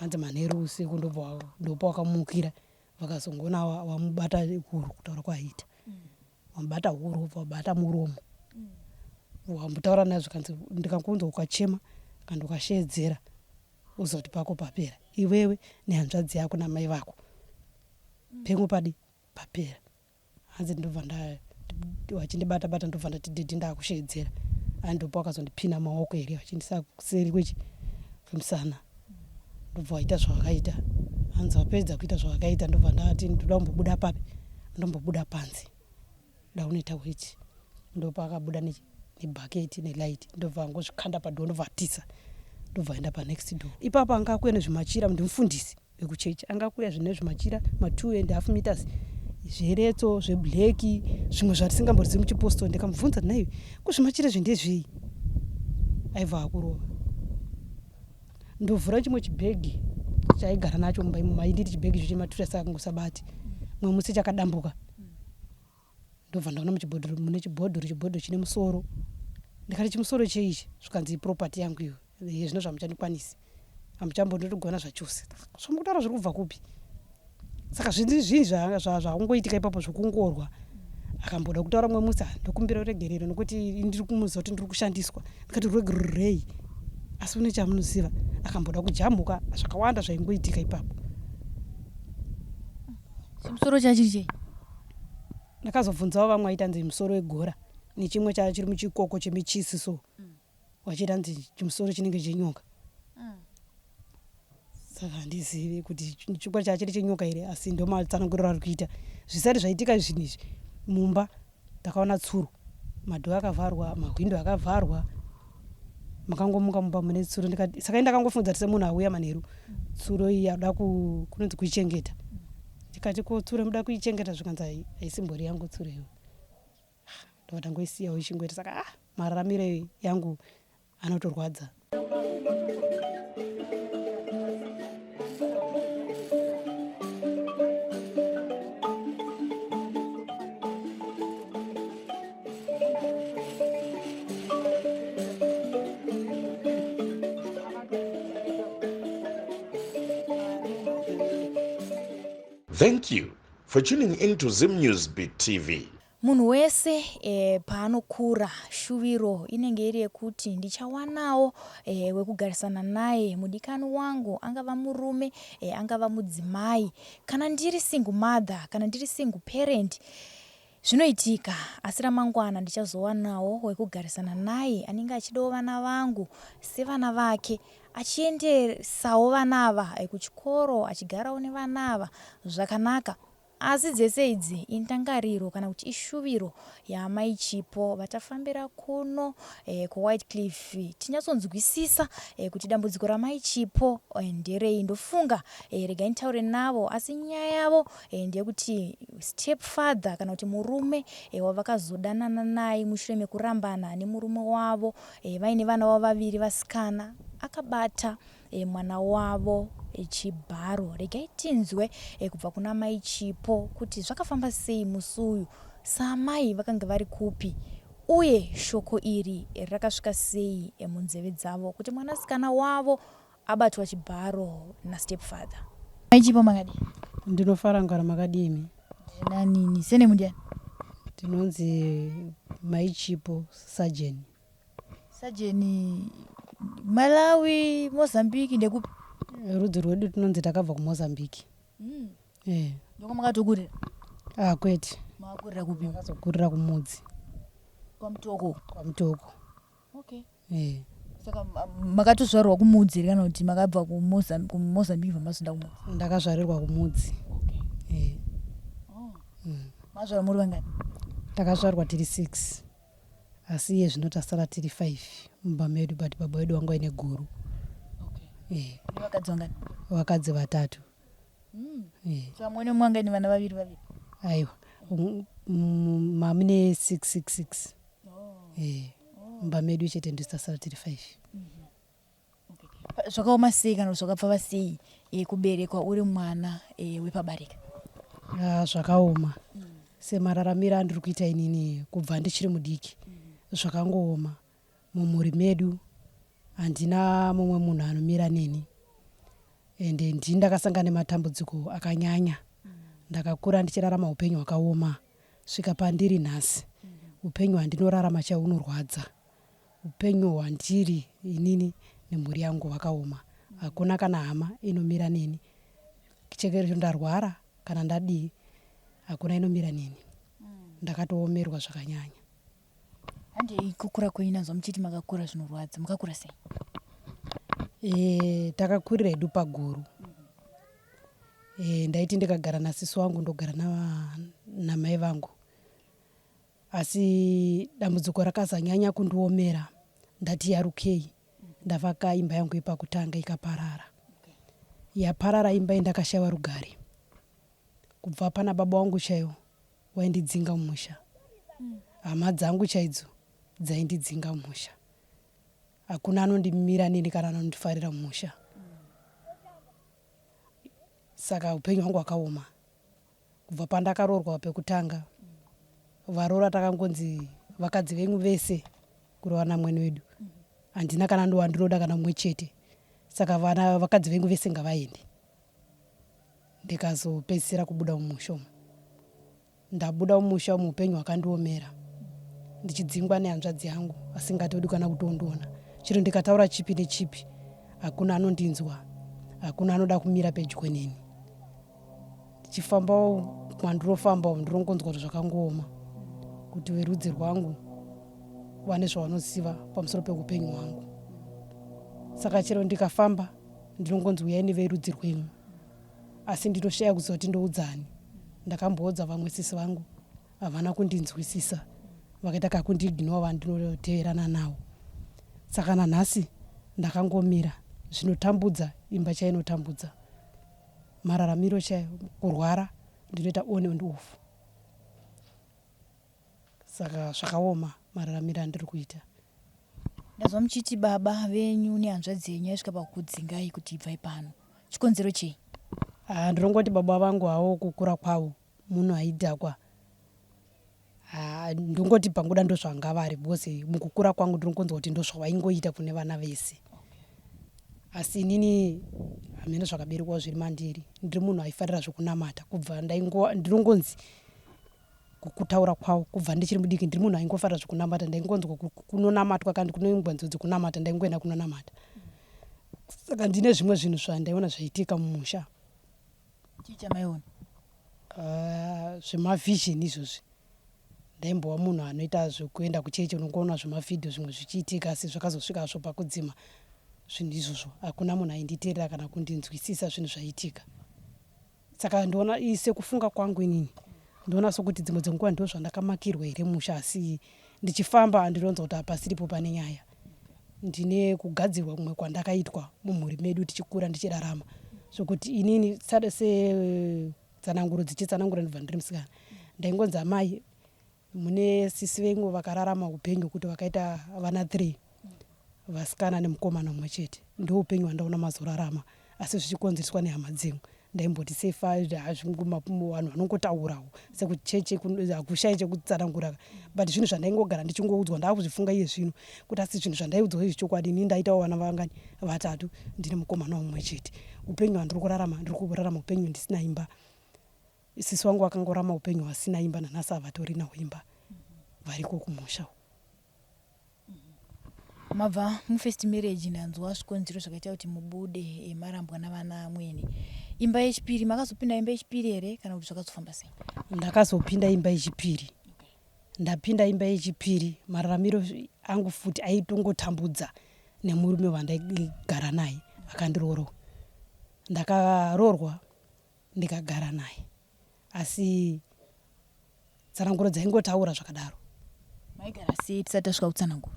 Hanzi manheru usiku ndobva ndopa wakamukira vakazongoona wamubata huro kutaura kwaaita. Wamubata huro wobva wabata muromo. Wambotaura naye zvikanzi ndikakunzwa ukachema kana ukasheedzera uzoti pako papera iwewe nehanzvadzi yako namai vako pengu padi papera. Hanzi ndobva nda vachindibata bata ndobva ndati dhedhi ndakusheedzera ani ndopa wakazondipina maoko here vachindisa kuseri kwechi kwemusana ndobva waita zvawakaita hanzi wapedza kuita zvawakaita ndobva ndati ndoda kumbobuda papi ndombobuda panze ndaunoita weti ndopa akabuda nebhaketi nelight ndobva angozvikanda padoor ndobva atisa ndobva aenda panext door ipapo anga akuya nezvimachira ndimufundisi vekuchechi anga kuya zvine zvimachira ma2 and half meters zveretso zveblack zvimwe zvatisingambozivi muchipostori ndikamubvunza nhaiwe ko zvimachira izvi ndezvei aibva akurova ndovhura chimwe chibhegi chaigara nacho mumba imomo ainditi chibhegi icho chematura saka kungosabati mumwe musi chakadambuka ndobva ndaona muchibhodhoro mune chibhodhoro chibhodhoro chine musoro ndikati chimusoro chei ichi zvikanzi iproperty yangu iyo iye zvino zvamuchandikwanisi hamuchambondotogona zvachose zvamukutaura zviri kubva kupi saka zvinhu zvinhu zvakungoitika ipapo zvokungorwa akamboda kutaura mumwe musi ah, ndokumbira ruregerero nokuti ndiri kumuziva kuti ndiri kushandiswa ndikati ruregerero rei asi une chamunoziva akamboda kujamuka zvakawanda zvaingoitika ipapo Chimusoro chachiri chei? Ndakazobvunzawo vamwe vaita nzi musoro wegora nechimwe chava chiri muchikoko chemichisi so vachiita nzi chimusoro chinenge chenyoka saka handizivi kuti chikwa chachiri chenyoka here asi ndomatsananguriro ari kuita zvisati zvaitika zvinhu izvi mumba Ndakaona tsuro, madoor akavharwa, mahwindo akavharwa. Makangomuka mumba mune tsuro ndikati saka ndakangofunga kuti semunhu auya manheru tsuro iyi ada kunonzi kuichengeta. Ndikati ko tsuro muda kuichengeta zvikanzi haisimbori yangu tsuro iyo. Ndobva ndangoisiyawo ichingoita saka ah mararamiro yangu anotorwadza. Thank you for tuning in to Zim News Beat TV. Munhu wese e, paanokura shuviro inenge iri yekuti ndichawanawo e, wekugarisana naye mudikani wangu angava murume e, angava mudzimai kana ndiri single mother kana ndiri single parent zvinoitika asi ramangwana ndichazowanawo wekugarisana naye anenge achidawo vana vangu sevana vake achiendesawo vana ava kuchikoro achigarawo nevana ava zvakanaka Asi dzese idzi indangariro kana kuti ishuviro yaamai Chipo vatafambira kuno eh, kuWhitecliff tinyatsonzwisisa eh, kuti dambudziko ramai Chipo eh, nderei. Ndofunga eh, regai nditaure navo asi nyaya yavo eh, ndeyekuti step father kana kuti murume eh, wavakazodanana naye mushure mekurambana nemurume wavo eh, vaine vana vavo vaviri vasikana akabata e, mwana wavo e, chibharo. Regai tinzwe e, kubva kuna mai Chipo kuti zvakafamba sei musi uyu, saamai vakange vari kupi uye shoko iri rakasvika sei e, munzeve dzavo kuti mwanasikana wavo abatwa chibharo nastepfather. Mai Chipo makadii? Ndinofara ngara makadii imi? Ndinanini sene mudiani? Ndinonzi Mai Chipo Sajeni. Sajeni Malawi, Mozambique ndekupi? Rudzi rwedu tinonzi takabva kuMozambique. Mm. Eh. Ndoko makatokurira? Ah, kwete. Makakurira kupi? Ndakazokurira kuMudzi. KwaMutoko. KwaMutoko. Okay. Eh. Saka makatozvarwa kuMudzi here kana kuti makabva kuMozambique vamazoenda kuMudzi? Ndakazvarirwa kuMudzi. Okay. Eh. Oh. Mm. Mazvarwa muri vangani? Takazvarwa tiri 6. Asi iye zvino tasara tiri 5 mumba medu but baba vedu vanga vaine guru. Okay. Eh. Vakadzi vangani? Vakadzi vatatu. Mm. Eh. So amwene mwanga ni vana vaviri vaviri. Aiwa. Mamune 666. Oh. Eh. Oh. Mumba medu chete ndisu tasara tiri 5. Mm -hmm. Zvakaoma sei kana kuti zvakapfava sei e, kuberekwa uri mwana e, wepabarika? Ah, zvakaoma mm. Semararamiro andiri kuita inini kubva ndichiri mudiki mm. Zvakangooma mumhuri medu handina mumwe munhu anomira neni. Ende ndini ndakasangana nematambudziko akanyanya. Ndakakura ndichirarama upenyu hwakaoma svika pandiri nhasi. Upenyu hwandinorarama chaiwo unorwadza. Upenyu hwandiri inini nemhuri yangu hwakaoma. Hakuna kana hama inomira neni. Chero ndarwara kana ndadii hakuna inomira neni. Ndakatoomerwa zvakanyanya. Handei kukura kwenyu ndanzwa muchiti makakura zvinorwadza. Makakura sei? E, takakurira hedu paguru. E, ndaiti ndikagara nasisi wangu ndogara namai vangu. Asi dambudziko rakazanyanya kundiomera ndati yarukei ndavaka imba yangu yepakutanga ikaparara. Yaparara imba iyi ndakashaiwa rugare. Kubva pana baba wangu chaiwo waindidzinga mumusha. Hama dzangu chaidzo dzaindidzinga mumusha. Hakuna anondimira neni kana anondifarira mumusha. Saka upenyu hwangu hwakaoma. Kubva pandakaroorwa pekutanga, varoora takangonzi vakadzi venyu vese kureva namwene wedu handina kana wandinoda kana mumwe chete. Saka vana vakadzi venyu vese ngavaende. Ndikazopedzisira kubuda mumusha umu. Ndabuda mumusha umu upenyu hwakandiomera ndichidzingwa nehanzvadzi yangu asingatodi kana kutondiona. Chero ndikataura chipi nechipi hakuna anondinzwa, hakuna anoda kumira pedyo neni. Ndichifambawo kwandinofamba umu ndinongonzwa kuti zvakangooma kuti verudzi rwangu vane zvavanoziva pamusoro peupenyu hwangu. Saka chero ndikafamba ndinongonzi uyai neverudzi rwenyu asi ndinoshaya kuziva kuti ndoudzani. Ndakamboudza vamwe sisi vangu havana kundinzwisisa vakaita kakundiignore vandinoteverana navo. Saka nanhasi ndakangomira zvinotambudza imba chainotambudza mararamiro chaiyo kurwara ndinoita on and off. Saka zvakaoma mararamiro andiri kuita. Ndazwa muchiti baba venyu nehanzvadzi yenyu yaisvika pakukudzingai kuti ibvai pano. Chikonzero chei? Ah, ndinongoti baba vangu hawo kukura kwavo munhu aidhakwa. Ah, ndongoti panguda ndozvanga vari because mukukura kwangu ndinongonzwa kuti ndozvavaingoita kune vana vese. Asi inini hameno zvakaberekwa zviri mandiri. Ndiri munhu aifarira zvekunamata kubva ndaingo ndinongonzi kutaura kwavo kubva ndichiri mudiki ndiri munhu aingofarira zvekunamata ndaingonzwa kunonamatwa kandi kunoimbwa nziyo dzekunamata ndaingoenda kunonamata saka ndine zvimwe zvinhu zvandaiona zvaitika mumusha. Chii chamaiona? Zvemavision izvozvi ndaimbova munhu anoita zvekuenda kuchechi unongoona zvemavhidhiyo zvimwe zvichiitika asi zvakazosvika hazvo pakudzima zvinhu izvozvo hakuna munhu ainditeerera kana kundinzwisisa zvinhu zvaiitika. Saka ndoona sekufunga kwangu inini ndoona sokuti dzimwe dzenguva ndozvandakamakirwa here musha asi ndichifamba ndinonzwa kuti hapasiripo pane nyaya. Ndine kugadzirwa kumwe kwandakaitwa mumhuri medu tichikura ndichirarama zvokuti inini setsananguro dzichitsanangura ndibva ndiri musikana ndaingonzi amai mune sisi venyu vakararama upenyu hwekuti vakaita vana 3 vasikana nemukomana mumwe chete. Ndoupenyu hwandaona mazorarama asi zvichikonzereswa nehama dzenyu. Ndaimboti sefa vanhu vanongotaurawo sekucheche hakushayi chekutsanangura but zvinhu zvandaingogara ndichingoudzwa ndakuzvifunga iye zvino kuti asi zvinhu zvandaiudzwa izvi chokwadi ini ndaitawo vana vangani vatatu ndine mukomana mumwe chete. Upenyu hwandiri kurarama ndiri kurarama upenyu ndisina imba. Sisi wangu vakangorama upenyu hwasina imba nanhasi havatorinawo imba variko kumusha uko. Mabva mufirst marriage ndanzwa zvikonzero zvakaita kuti mubude eh, marambwa navana amwene. Imba yechipiri makazopinda imba yechipiri here kana kuti zvakazofamba sei? Ndakazopinda imba yechipiri. Ndapinda imba yechipiri mararamiro angu futi aitongotambudza nemurume wandaigara naye akandiroora. Ndakaroorwa ndikagara naye asi tsananguro dzaingotaura zvakadaro. Maigara sei tisati tasvika kutsananguro?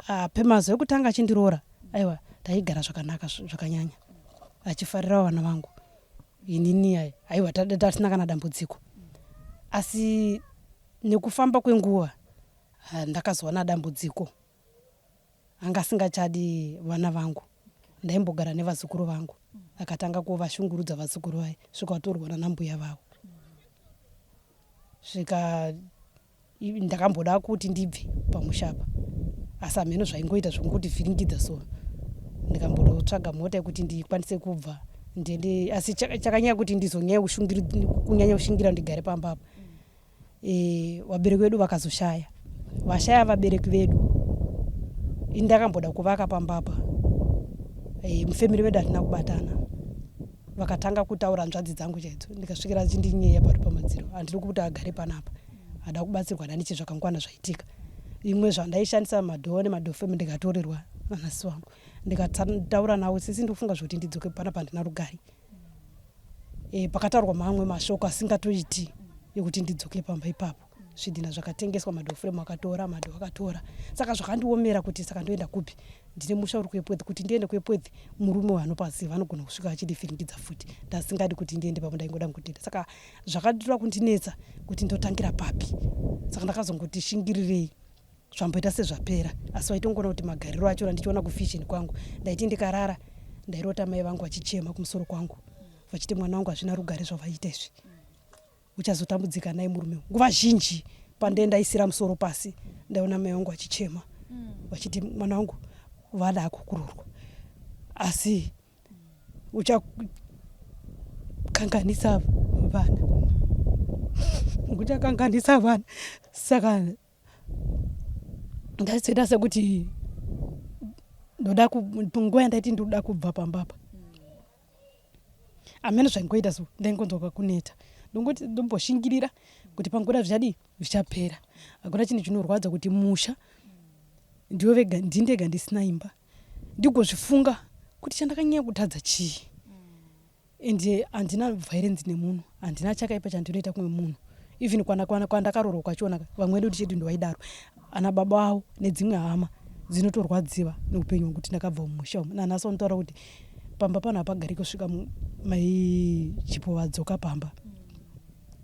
Ah, pemazuva ekutanga achindiroora aiwa taigara zvakanaka zvakanyanya achifarira vana vangu inini aiwa tasina kana dambudziko asi nekufamba kwenguva ah, ndakazowana dambudziko Anga asingachadi vana vangu. Ndaimbogara nevazukuru vangu. Akatanga kuvashungurudza vazukuru vaye svika vatorwa nanambuya vavo. Svika ndakamboda kuti ndibve pamusha apa asi hameno zvaingoita zvekungoti vhiringidza so. Ndikambototsvaga mota yekuti ndikwanise kubva ndiende, asi chakanyanya kuti ndizonyanya kunyanya kushingira ndigare pamba apa, vabereki vedu vakazoshaya. Vashaya vabereki vedu, ini ndakamboda kuvaka pamba apa. Mufamily vedu hatina kubatana, vakatanga kutaura hanzvadzi dzangu chaidzo, ndikasvikira dzichindinyenya pari pamadziro, handiri kuti agare panapa, hada kubatsirwa nani, chii zvakangwana zvaitika. Imwe zvandaishandisa madoor nemadoor ndikatorerwa nanasi wangu. Ndikataura navo, sisi, ndikufunga zvekuti ndidzoke panapa, handina rugare. Pakataurwa mamwe mashoko asingatoiti ekuti ndidzoke pamba ipapo. Zvidhina zvakatengeswa, madoor frame akatora, madoor akatora. Saka zvakandiomera kuti saka ndoenda kupi? Ndine musha uri kuEpworth. Kuti ndiende kuEpworth, murume wanopaziva anogona kusvika achindivhiringidza futi. Ndasingadi kuti ndiende papo, ndaingoda kutenda. Saka zvakatora kundinetsa kuti ndotangira papi. Saka ndakazongoti shingirirei, zvamboita sezvapera, asi vaitongoona kuti magariro achona ndichiona kuvision kwangu, ndaiti ndikarara ndairota mai vangu vachichema kumusoro kwangu vachiti, "Mwana wangu, hazvina rugare zvavaita izvi, uchazotambudzika naye murume." Nguva zhinji pandee ndaisira musoro pasi, ndaiona mai vangu vachichema vachiti, "Mwana wangu, vada kukurorwa, asi uchakanganisa vana, uchakanganisa vana." Saka ndaizoita sekuti ndoda nguva yandaiti ndoda kubva pambapa, hamene zvaingoita so, ndaingonzwa kakuneta. Ndongoti ndomboshingirira kuti panguva zvichadii, zvichapera. Hakuna chinhu chinorwadza kuti musha ndiwe vega, ndindega ndisina imba. Ndigozvifunga kuti chandakanyanya kutadza chii? Ende handina violence nemunhu, handina chakaipa chandinoita kumwe munhu. Even kwandakarorwa kwachona, vamwe vedu tichiti ndovaidaro ana baba avo nedzimwe hama dzinotorwadziwa neupenyu hwangu kuti ndakabva mumusha umu. Nanhasi vanotaura kuti pamba pano hapagariki kusvika mai Chipo vadzoka pamba.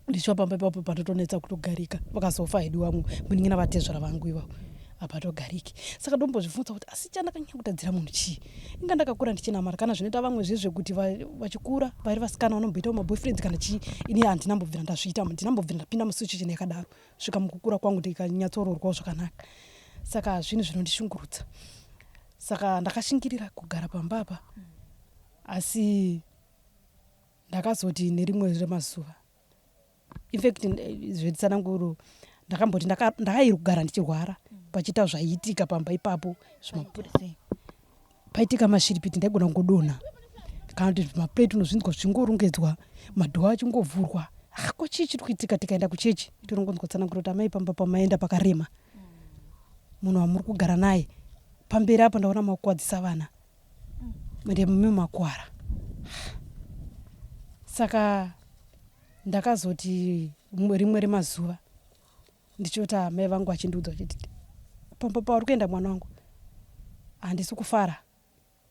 Ndichiva pamba ipapo patotonetsa kutogarika. Vakazofa hedu vamwe munin'ina vatezvara vangu ivavo, hapatogariki. Saka ndombozvibvunza kuti asi chandakanyanya kutadzira munhu chii? Inga ndakakura ndichinamata, kana zvinoita vamwe zvezvekuti vachikura vari vasikana vanomboitawo maboyfriends kana chii, ini handina mbobvira ndazviita, handina mbobvira ndapinda musituation yakadaro svika mukukura kwangu ndikanyatsororwawo zvakanaka. Saka zvinhu zvinondishungurudza. Saka ndakashingirira kugara pamba apa, asi ndakazoti nerimwe remazuva, infact zvetsananguro, ndakamboti ndakairi kugara ndichirwara pachiita zvaiitika pamba ipapo, paitika mashiripiti, ndaigona kungodonha kana kuti maplate unozvinzwa zvichingorongedzwa, madoor achingovhurwa. Ko chii chiri kuitika? Tikaenda kuchechi, tinongonzwa tsananguro kuti amai, pamba pamaenda pakarema, munhu wamuri kugara naye pamberi apo ndaona makukwadzisa vana, ende mumi makwara. Saka ndakazoti rimwe remazuva ndichota mai vangu vachindiudza vachiti, "Pamba pauri kuenda, mwana wangu, handisi kufara."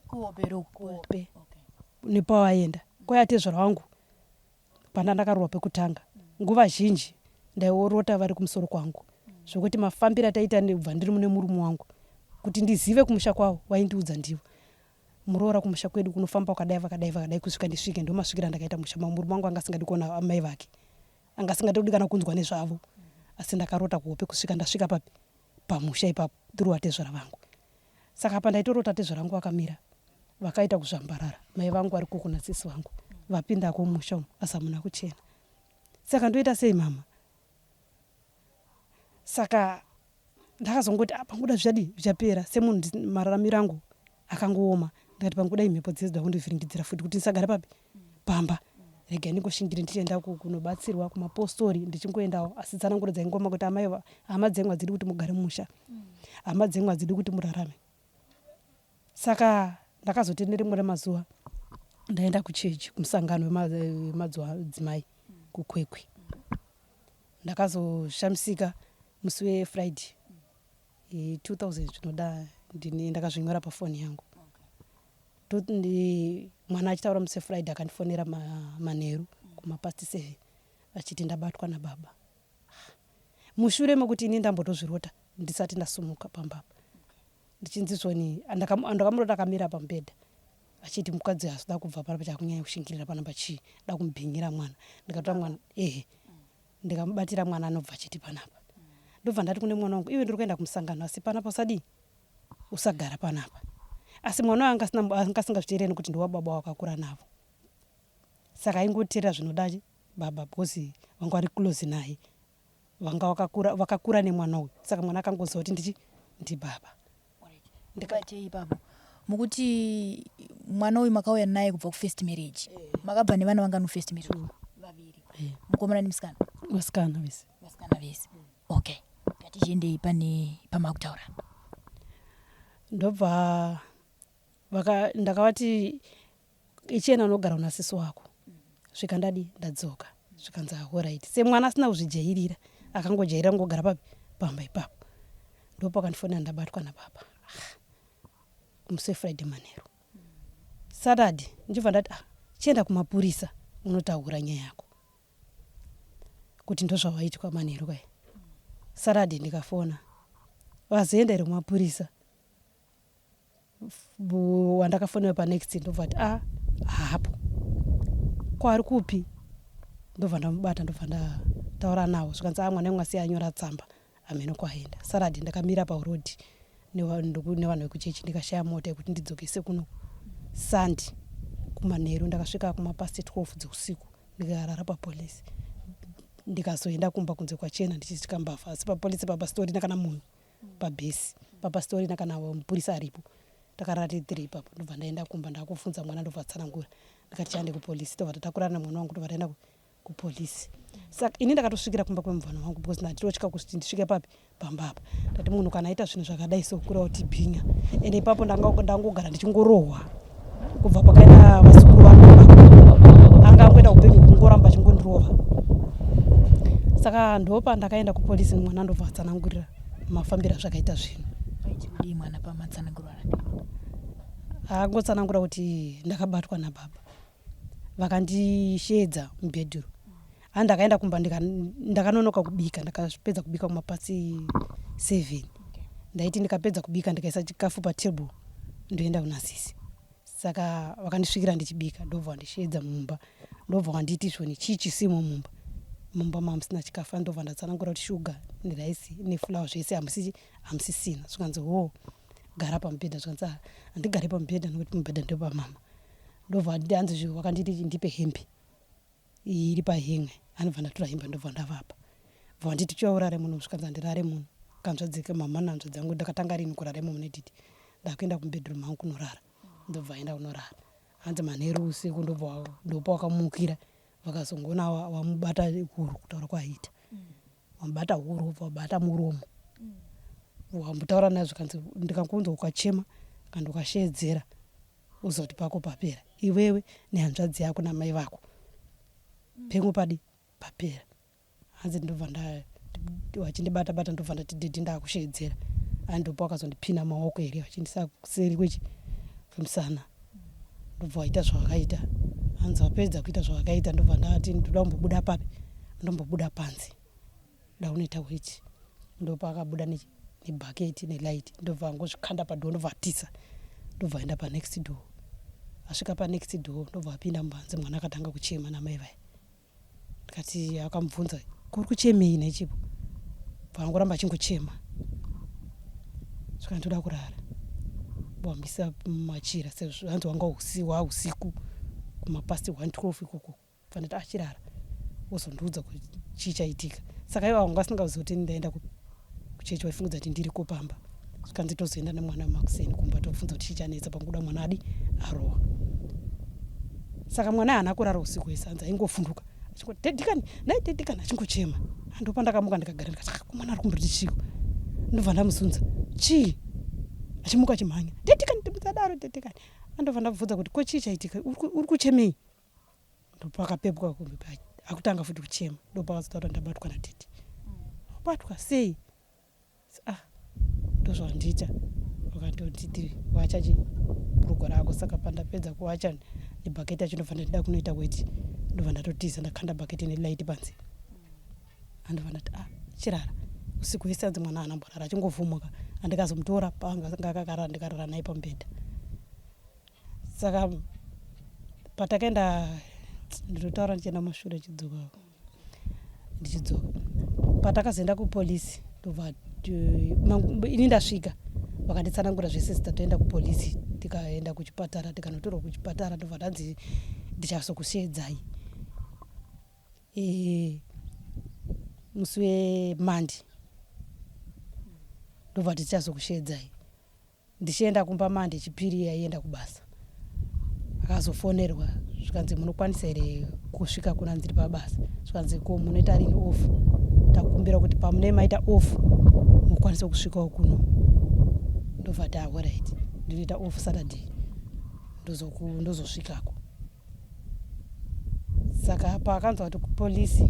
Kuhope. Nepawaenda kwayatezvara wangu panda ndakarorwa pekutanga, nguva zhinji ndaiorota vari kumusoro kwangu, zvokuti mafambiro ataita kubva ndiri mune murume wangu kuti ndizive kumusha kwavo, vaindiudza ndivo, "Muroora, kumusha kwedu kunofamba wakadai, vakadai, vakadai," kusvika ndisvike. Ndo masvikiro andakaita musha ma murume wangu anga asingadi kuona amai vake, anga asingatodi kana kunzwa nezvavo, asi ndakarota kuhope kusvika ndasvika papi, pamusha ipapo, through atezvara vangu. Saka apa ndaitorota tezvara vangu vakamira vakaita kuzvambarara, mai vangu vari kuku nasisi vangu vapindako mumusha umu, asi hamuna kuchena. Saka ndoita sei, mama? Saka ndakazongoti, ah, panguda zvichadii, zvichapera. Semunhu mararamiro angu akangooma, ndikati panguda imhepo dzedza kundivhiringidzira futi kuti ndisagara papi, pamba. Regai ndingoshingire ndichienda kunobatsirwa kumapostori, ndichingoendawo, asi tsananguro dzaingoma kuti amai, hama dzenyu hadzidi kuti mugare mumusha, hama dzenyu hadzidi kuti murarame. Saka ndakazoti nerimwe remazuva ndaenda kuchechi kumusangano wemadzimai kuKwekwe, ndakazoshamisika musi weFriday 2000 zvinoda ndini ndakazvinyora pafoni yangu. Mwana achitaura musi weFriday, akandifonera manheru kumapast 7 achiti, "Ndabatwa nababa," mushure mekuti ini ndambotozvirota ndisati ndasumuka pambapa, ndichinzi zvoni ndakamurota akamira pamubhedha achiti, "Mukadzi haasida kubva panapa, chakunyanya kushingirira panapa chii? Da kumubhinyira mwana." Ndikatora mwana, ehe, ndikamubatira mwana, anobva achiti panapa. Ndobva ndati kune mwana wangu, "Iwe, ndiri kuenda kumusangano, asi panapa usadii, usagara panapa." Asi mwana uyo anga asingazviteereri nekuti ndowababa wakakura navo. Saka aingoteerera zvinoda baba because vanga vari close naye. Vanga vakakura, vakakura nemwana uyu. Saka mwana akangoziva kuti ndichi ndibaba. Ndibatei ipapo. Mukuti mwana uyu makauya naye kubva kufirst marriage. Makabva nevana vangani kufirst marriage? Vaviri. Mukomana nemusikana? Vasikana vese. Vasikana vese. Okay. Ngatichiendei pane pamakutaura. Ndobva vaka ndakavati ichienda unogara una sisi wako svika ndadi ndadzoka zvikanzi ahorit semwana asina kuzvijairira akangojairira kungogara papi pamba ipapo ndopakandifonera ndabatwa nababa ah, musi wefriday manheru saturday ndichibva ndati ah, chienda kumapurisa unotaura nyaya yako kuti ndozvawaitwa manheru kai saturday ndikafona vazoenda here kumapurisa wandakafonera panext ndobva ati a ah, haapo ko ari kupi ndobva ndamubata ndobva ndataura nawo zvikanzi a ah, mwana wemwasi anyora tsamba hameno kwaenda saradi ndakamira paroad nevanhu vekuchechi ndikashaya mota yekuti ndidzokese kuno sandi kumanheru ndakasvika kumapast 12 dzeusiku ndikarara papolice ndikazoenda kumba kunze kwachena ndichitya mbavha asi papolice papasitorina kana munhu pabhesi papasitorina kana mupurisa aripo takarara tiri three ipapo ndobva ndaenda kumba ndakufunza mwana ndobva atsanangura ndikati chiande kupolice tobva tatakurana nemwana wangu tobva taenda kupolice saka ini ndakatosvikira kumba kwemubvana wangu because ndanditotya kuti ndisvike papi pamba apa ndati munhu kana aita zvinhu zvakadai sokura kuti bhinya ende ipapo ndangogara ndichingorohwa kubva pakaenda vazukuru vangu anga angoenda upenyu kungoramba achingondirova saka ndopa ndakaenda kupolisi mwana ndobva atsanangurira mafambiro azvakaita zvinhu mwana pamatsananguro angotsanangura kuti ndakabatwa nababa vakandisheedza mubhedhuru a ndakaenda kumba ndakanonoka kubika ndakapedza kubika kumapatsi seven ndaiti ndikapedza kubika ndikaisa chikafu patable ndoenda kuna sisi saka vakandisvikira ndichibika ndobva vandisheedza mumba ndobva vanditi zvoni chii chisimo mumba mumba mamusina chikafu ndobva ndatsanangura kuti shuga neraisi nefulawa zvese hamusisina zvikanzi hoo gara pamubhedha zvikanzi ah, handigare pamubhedha nokuti mubhedha ndepamama ndobva hanzi zve wakanditi ndipe hembe iri pahemwe anobva ndatora hembe ndobva ndavapa bva vanditi chiuya urare muno zvikanzi handirare muno kanzvadzi mama nanzvadzi yangu ndakatanga rini kurara imomo nedidi ndakuenda kumubedroom mangu kunorara ndobva aenda kunorara hanzi manheru usiku ndobva ndopa wakamukira vakazongoona wamubata huro kutaura kwaaita wamubata huro wabata muromo wambotaura naye zvikanzi ndikakunzwa ukachema kana ukasheedzera uzoti pako papera iwewe nehanzvadzi yako namai vako pengu padi papera hanzi ndobva nda vachindibata bata ndobva ndati dhedhi ndakusheedzera andopa wakazondipina maoko here vachindisa kuseri kwechi kwemusana ndobva waita zvawakaita hanzi wapedza kuita zvawakaita ndobva ndati ndoda kumbobuda papi ndombobuda panze ndaunoita weti ndopaakabuda nebhaketi nelight ndobva angozvikanda padoor ndobva atiza ndobva aenda panext door asvika panext door ndobva apinda mubanze mwana akatanga kuchema namai vaya ndikati akamubvunza kuri kuchemei nechipo bva angoramba achingochema svika ndoda kurara wambisa machira sezvo hanzi wanga wausiku kumapast 112 ikoko Bva ndati achirara wozondiudza kuti chii chaitika. Saka ivo vanga vasingazivi kuti ndaenda kuchechi vaifungidza kuti ndiriko pamba. Zvikanzi tozoenda nemwana makuseni kumba tobvunza kuti chii chanetsa panguda mwana adi arohwa. Saka mwana haana kurara usiku hwese hanzi aingofunduka achingoti daddy kani nhai daddy kani achingochema. Ndopandakamuka ndikagara ndikati ah, mwana ari kumboti chiiko. Ndobva ndamuzunza chii achimuka achimhanya daddy kani musadaro daddy kani. Andobva ndabvunza kuti ko chii chaitika uri kuchemei? Ndopakapepuka kumbe akutanga futi kuchema ndopakazotaura ndabatwa natete wabatwa sei ah ndozvawandiita vakatonditi wacha chi bhurugwa rako saka pandapedza kuwacha nebhaketi yacho ndobva ndandida kunoita weti ndobva ndatotiza ndakanda bhaketi nelight panze andobva ndati ah chirara usiku hwese anzi mwana haana mborara achingovhumuka andikazomutora paanga akakarara ndikarara naye pamubhedha Saka patakaenda ndinotaura ndichienda mumashure ndichidzoka ndichidzoka patakazoenda kupolisi ndobva ini ndasvika vakanditsanangura zvese zita toenda kupolisi Tikaenda kuchipatara, tikanotorwa kuchipatara, ndobva tanzi ndichazokusheedzai e, musi weMonday, ndobva tichazokusheedzai. Ndichienda kumba Monday, Chipiri aienda kubasa, akazofonerwa zvikanzi, "Munokwanisa here kusvika kuna ndiri pabasa?" Zvikanzi, "Ko munoita rini off? Takumbira kuti pamune maita off mukwanise kusvikawo kuno." Ndobva ti, "Alright, ndinoita off Saturday, ndozosvikako." Saka paakanzwa kuti kupolisi,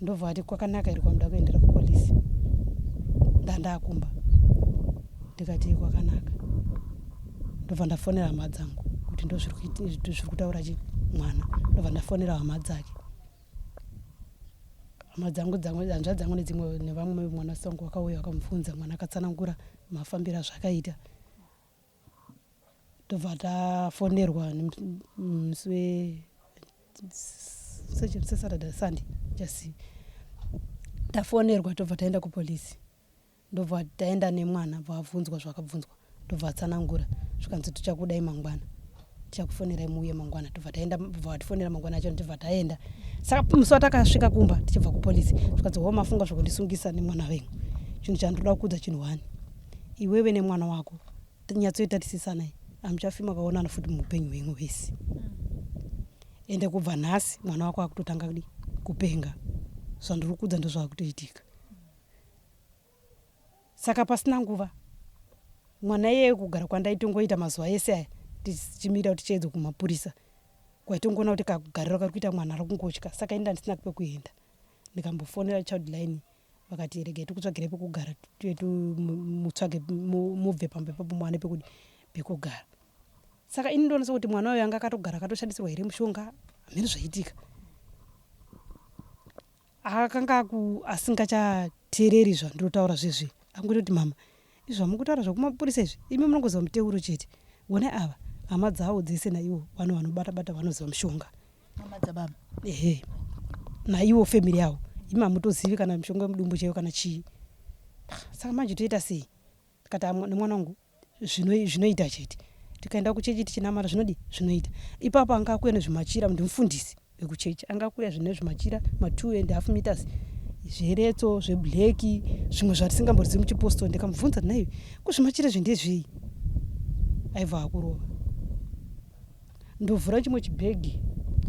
ndobva ati, "Kwakanaka here kwamuda kuendera kupolisi? Ndandakumba." Ndikati, "Kwakanaka." Ndobva ndafonera hama dzangu kuti ndozviri kutaura chi mwana. Ndobva ndafonera hama dzake, hama dzangu, hanzvadzi dzangu nedzimwe nevamwe. Mwana wangu wakauya, vakamubvunza mwana, akatsanangura mafambiro azvakaita. Tobva tafonerwa musi weSaturday, Sunday, just tafonerwa. Tobva taenda kupolisi, ndobva taenda nemwana, bva abvunzwa zvakabvunzwa, ndobva atsanangura. Zvikanzi, "Tichakudai mangwana, tichakufonerai muuye mangwana." Tobva taenda, bva vatifonera mangwana acho, tobva taenda. Saka musi watakasvika kumba tichibva kupolisi, zvikanzi, "Ho, mafunga zvokundisungisa nemwana wenyu. Chinhu chandoda kuudza chinhu one: iwewe nemwana wako nyatsoitarisisanai, hamuchafi makaonana futi muupenyu hwenyu hwese. Ende kubva nhasi mwana wako akutotanga kudi kupenga. Zvandiri kuudza ndozvaakutoitika." Saka pasina nguva mwana iyeye, kugara kwandaitongoita mazuva ese aya tichimira kuti tichiedza kumapurisa, kwaitongoona kuti kakugariro kari kuita mwana ari kungotya. Saka ini ndandisina pekuenda. Ndikambofonera Childline, vakati, "Regai tikutsvagire pekugara, mutsvage mubve pamba ipapo, muwane pekudi pekugara." Saka ini ndoona sekuti mwana uyu anga akatogara akatoshandisirwa here mushonga, hamene zvaitika. Akanga asingachateereri zvandinotaura zvezve, angototi, "Mama, izvi zvamukutaura zvekumapurisa izvi, imi munongoziva muteuro chete. Onai ava hama dzavo dzese naivo vanhu vanobata bata, vanoziva mushonga." Hama dzababa? Ehe, naivo family yavo. "Imi hamutozivi kana mishonga yemudumbu chaiyo kana chii. Saka manje toita sei?" Tikati, "Nemwana wangu zvinoita chete. Tikaenda kuchechi tichinamata, zvinodi zvinoita." Ipapo anga akuya nezvimachira, ndimufundisi wekuchechi, anga akuya zvine zvimachira ma2.5 meters zveretso, zveblack, zvimwe zvatisingamborizivi muchipostori. Ndikamubvunza, "Naiwe, kuzvimachira izvi ndezvei?" Aibva akurova. Ndovhura chimwe chibhegi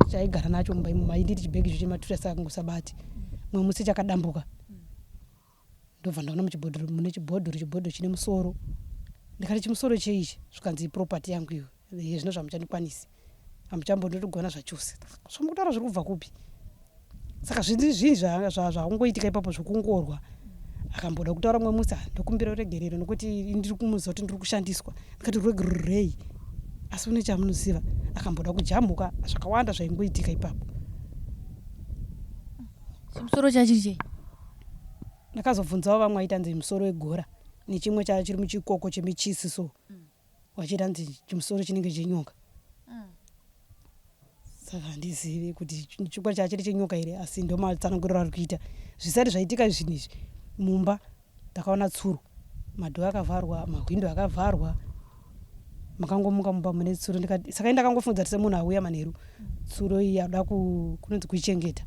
chaigara nacho mumba imomo, ainditi chibhegi icho chematura, saka ngusabati mumwe musi chakadambuka. Ndobva ndaona muchibhodhoro mune chibhodhoro, chibhodhoro chine musoro. Ndikati, "Chimusoro cheichi?" Zvikanzi, "Iproperty yangu iyo. Iye zvino zvamuchandikwanisi, hamuchambondotogona zvachose. Zvamukutaura zviri kubva kupi?" Saka zvinhu zvinhu zvakungoitika ipapo zvokungorwa. Akamboda kutaura mumwe musi, "Ndokumbira ruregerero nokuti ndiri kumuziva kuti ndiri kushandiswa." Ndikati, "Ruregerero rei? Asi une chamunoziva?" Akamboda kujamuka, zvakawanda zvaingoitika ipapo. Chimusoro chachiri chei? Ndakazobvunzawo vamwe, vaita nzi musoro wegora nechimwe chacho chiri muchikoko chemichisi, so vachiita nzi chimusoro chinenge chenyoka. Saka handizivi kuti chikwa chachiri chenyoka here, asi ndomatsananguriro ari kuita. Zvisati zvaitika zvinhu izvi, mumba takaona tsuro, madoor akavharwa, mahwindo akavharwa, makangomuka mumba mune tsuro. Ndikati, saka indakangofunza kuti semunhu auya manheru, tsuro iyi ada kunonzi kuichengeta.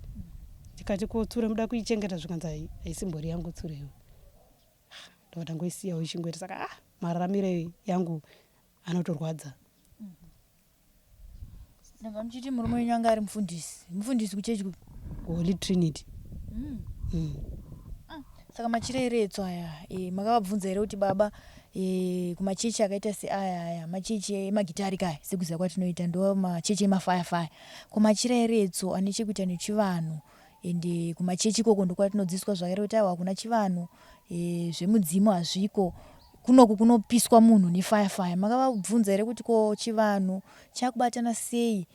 Ndikati, "Ko tsuro muda kuichengeta?" Zvikanzi, "Haisimbori yangu tsuro iwe." Ndobva ndangoisiyawo ichingoita. Saka ah, mararamiro yangu anotorwadza. Ndabva muchiti murume wenyu anga ari mufundisi, mufundisi kuchechi kupi? Holy Trinity. Ah, saka machira eretso aya makavabvunza here kuti, "Baba, kumachechi akaita seaya aya, machechi emagitari kaya, sekuziva kwatinoita ndo machechi emafayafaya, ko machira eretso ane chekuita nechivanhu, ende kumachechi ikoko ndokwatinodzidziswa zvakare kuti aiwa, hakuna chivanhu, zvemudzimu hazviko, kunoku kunopiswa munhu nefayafaya," makavabvunza here kuti ko chivanhu chakubatana sei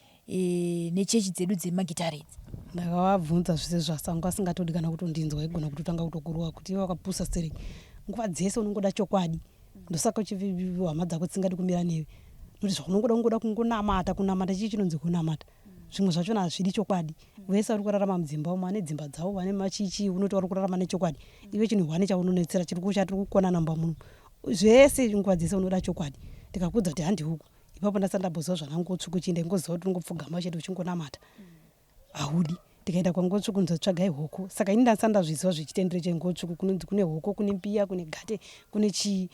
nechechi dzedu dzemagitari idzi? Ndakavabvunza zvese zvasangu, asingatodi kana kutondinzwa. Aigona kutotanga kutokurova kuti, "Iwe wakapusa stereki, nguva dzese unongoda chokwadi. Ndosaka hama dzako dzisingadi kumira newe, nokuti zvaunongoda ungoda kungonamata. Kunamata chii chinonzi kunamata? Zvimwe zvachona hazvidi chokwadi. Vese vari kurarama mudzimba umo vane dzimba dzavo, vane machichi, unoti vari kurarama nechokwadi. Iwe chinhu hwane chaunonetsera chiri chatiri kukonana mumba muno zvese, nguva dzese unoda chokwadi." Tikakuudza kuti handi huku. Ipapo ndasati ndamboziva zvanangotsvuku chii ndaingoziva kuti unongopfugama chete uchingonamata. Haudi. Tikaenda kwangotsvuku kunzi tsvagai hoko. Saka ini ndasati ndazviziva zvechitendero chengotsvuku kunonzi kune hoko, kune mbiya, kune gate, kune chii.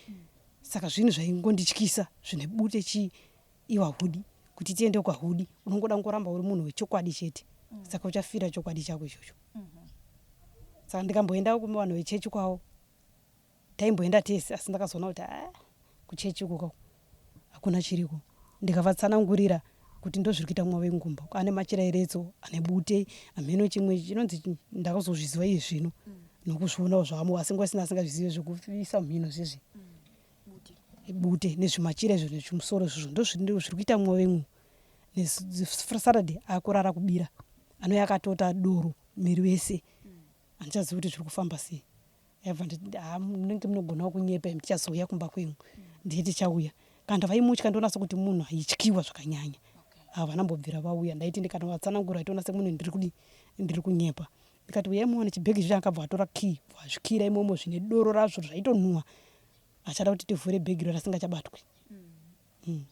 Saka zvinhu zvaingondityisa zvine bute chii iwe haudi kuti tiende uko haudi unongoda kungoramba uri munhu wechokwadi chete saka uchafira chokwadi chako ichocho. Saka ndikamboenda kuvanhu vechechi kwavo taimboenda tese asi ndakazoona kuti haa kuchechi uko kako hakuna chiriko ndikavatsanangurira kuti ndozviri kuita mwa vengumba ane machira eretso ane bute hameno chimwe chinonzi ndakazozviziva iye zvino nokuzvionawo zvamo asi nguva isina asingazvizive zvekuisa mhino zvezvi bute nezvimachira izvo nezvimusoro izvozvo ndozviri kuita mwa vemwe nesaturday akurara kubira anouya akatota doro miri wese handichazivi kuti zviri kufamba sei Yabva nditi haa munenge munogonawo kunyepa imi tichazouya kumba kwenyu ndiye tichauya kana vaimutya ndonatso kuti munhu aityiwa zvakanyanya havana mbobvira vauya ndaiti ndikanovatsanangura aitoona semunhu ndiri kudii ndiri kunyepa ndikati uyai muone chibhegi icho akabva atora key vazvikira imomo zvine doro razvo zvaitonhuwa achada kuti tivhure bhegi iro rasingachabatwi mm.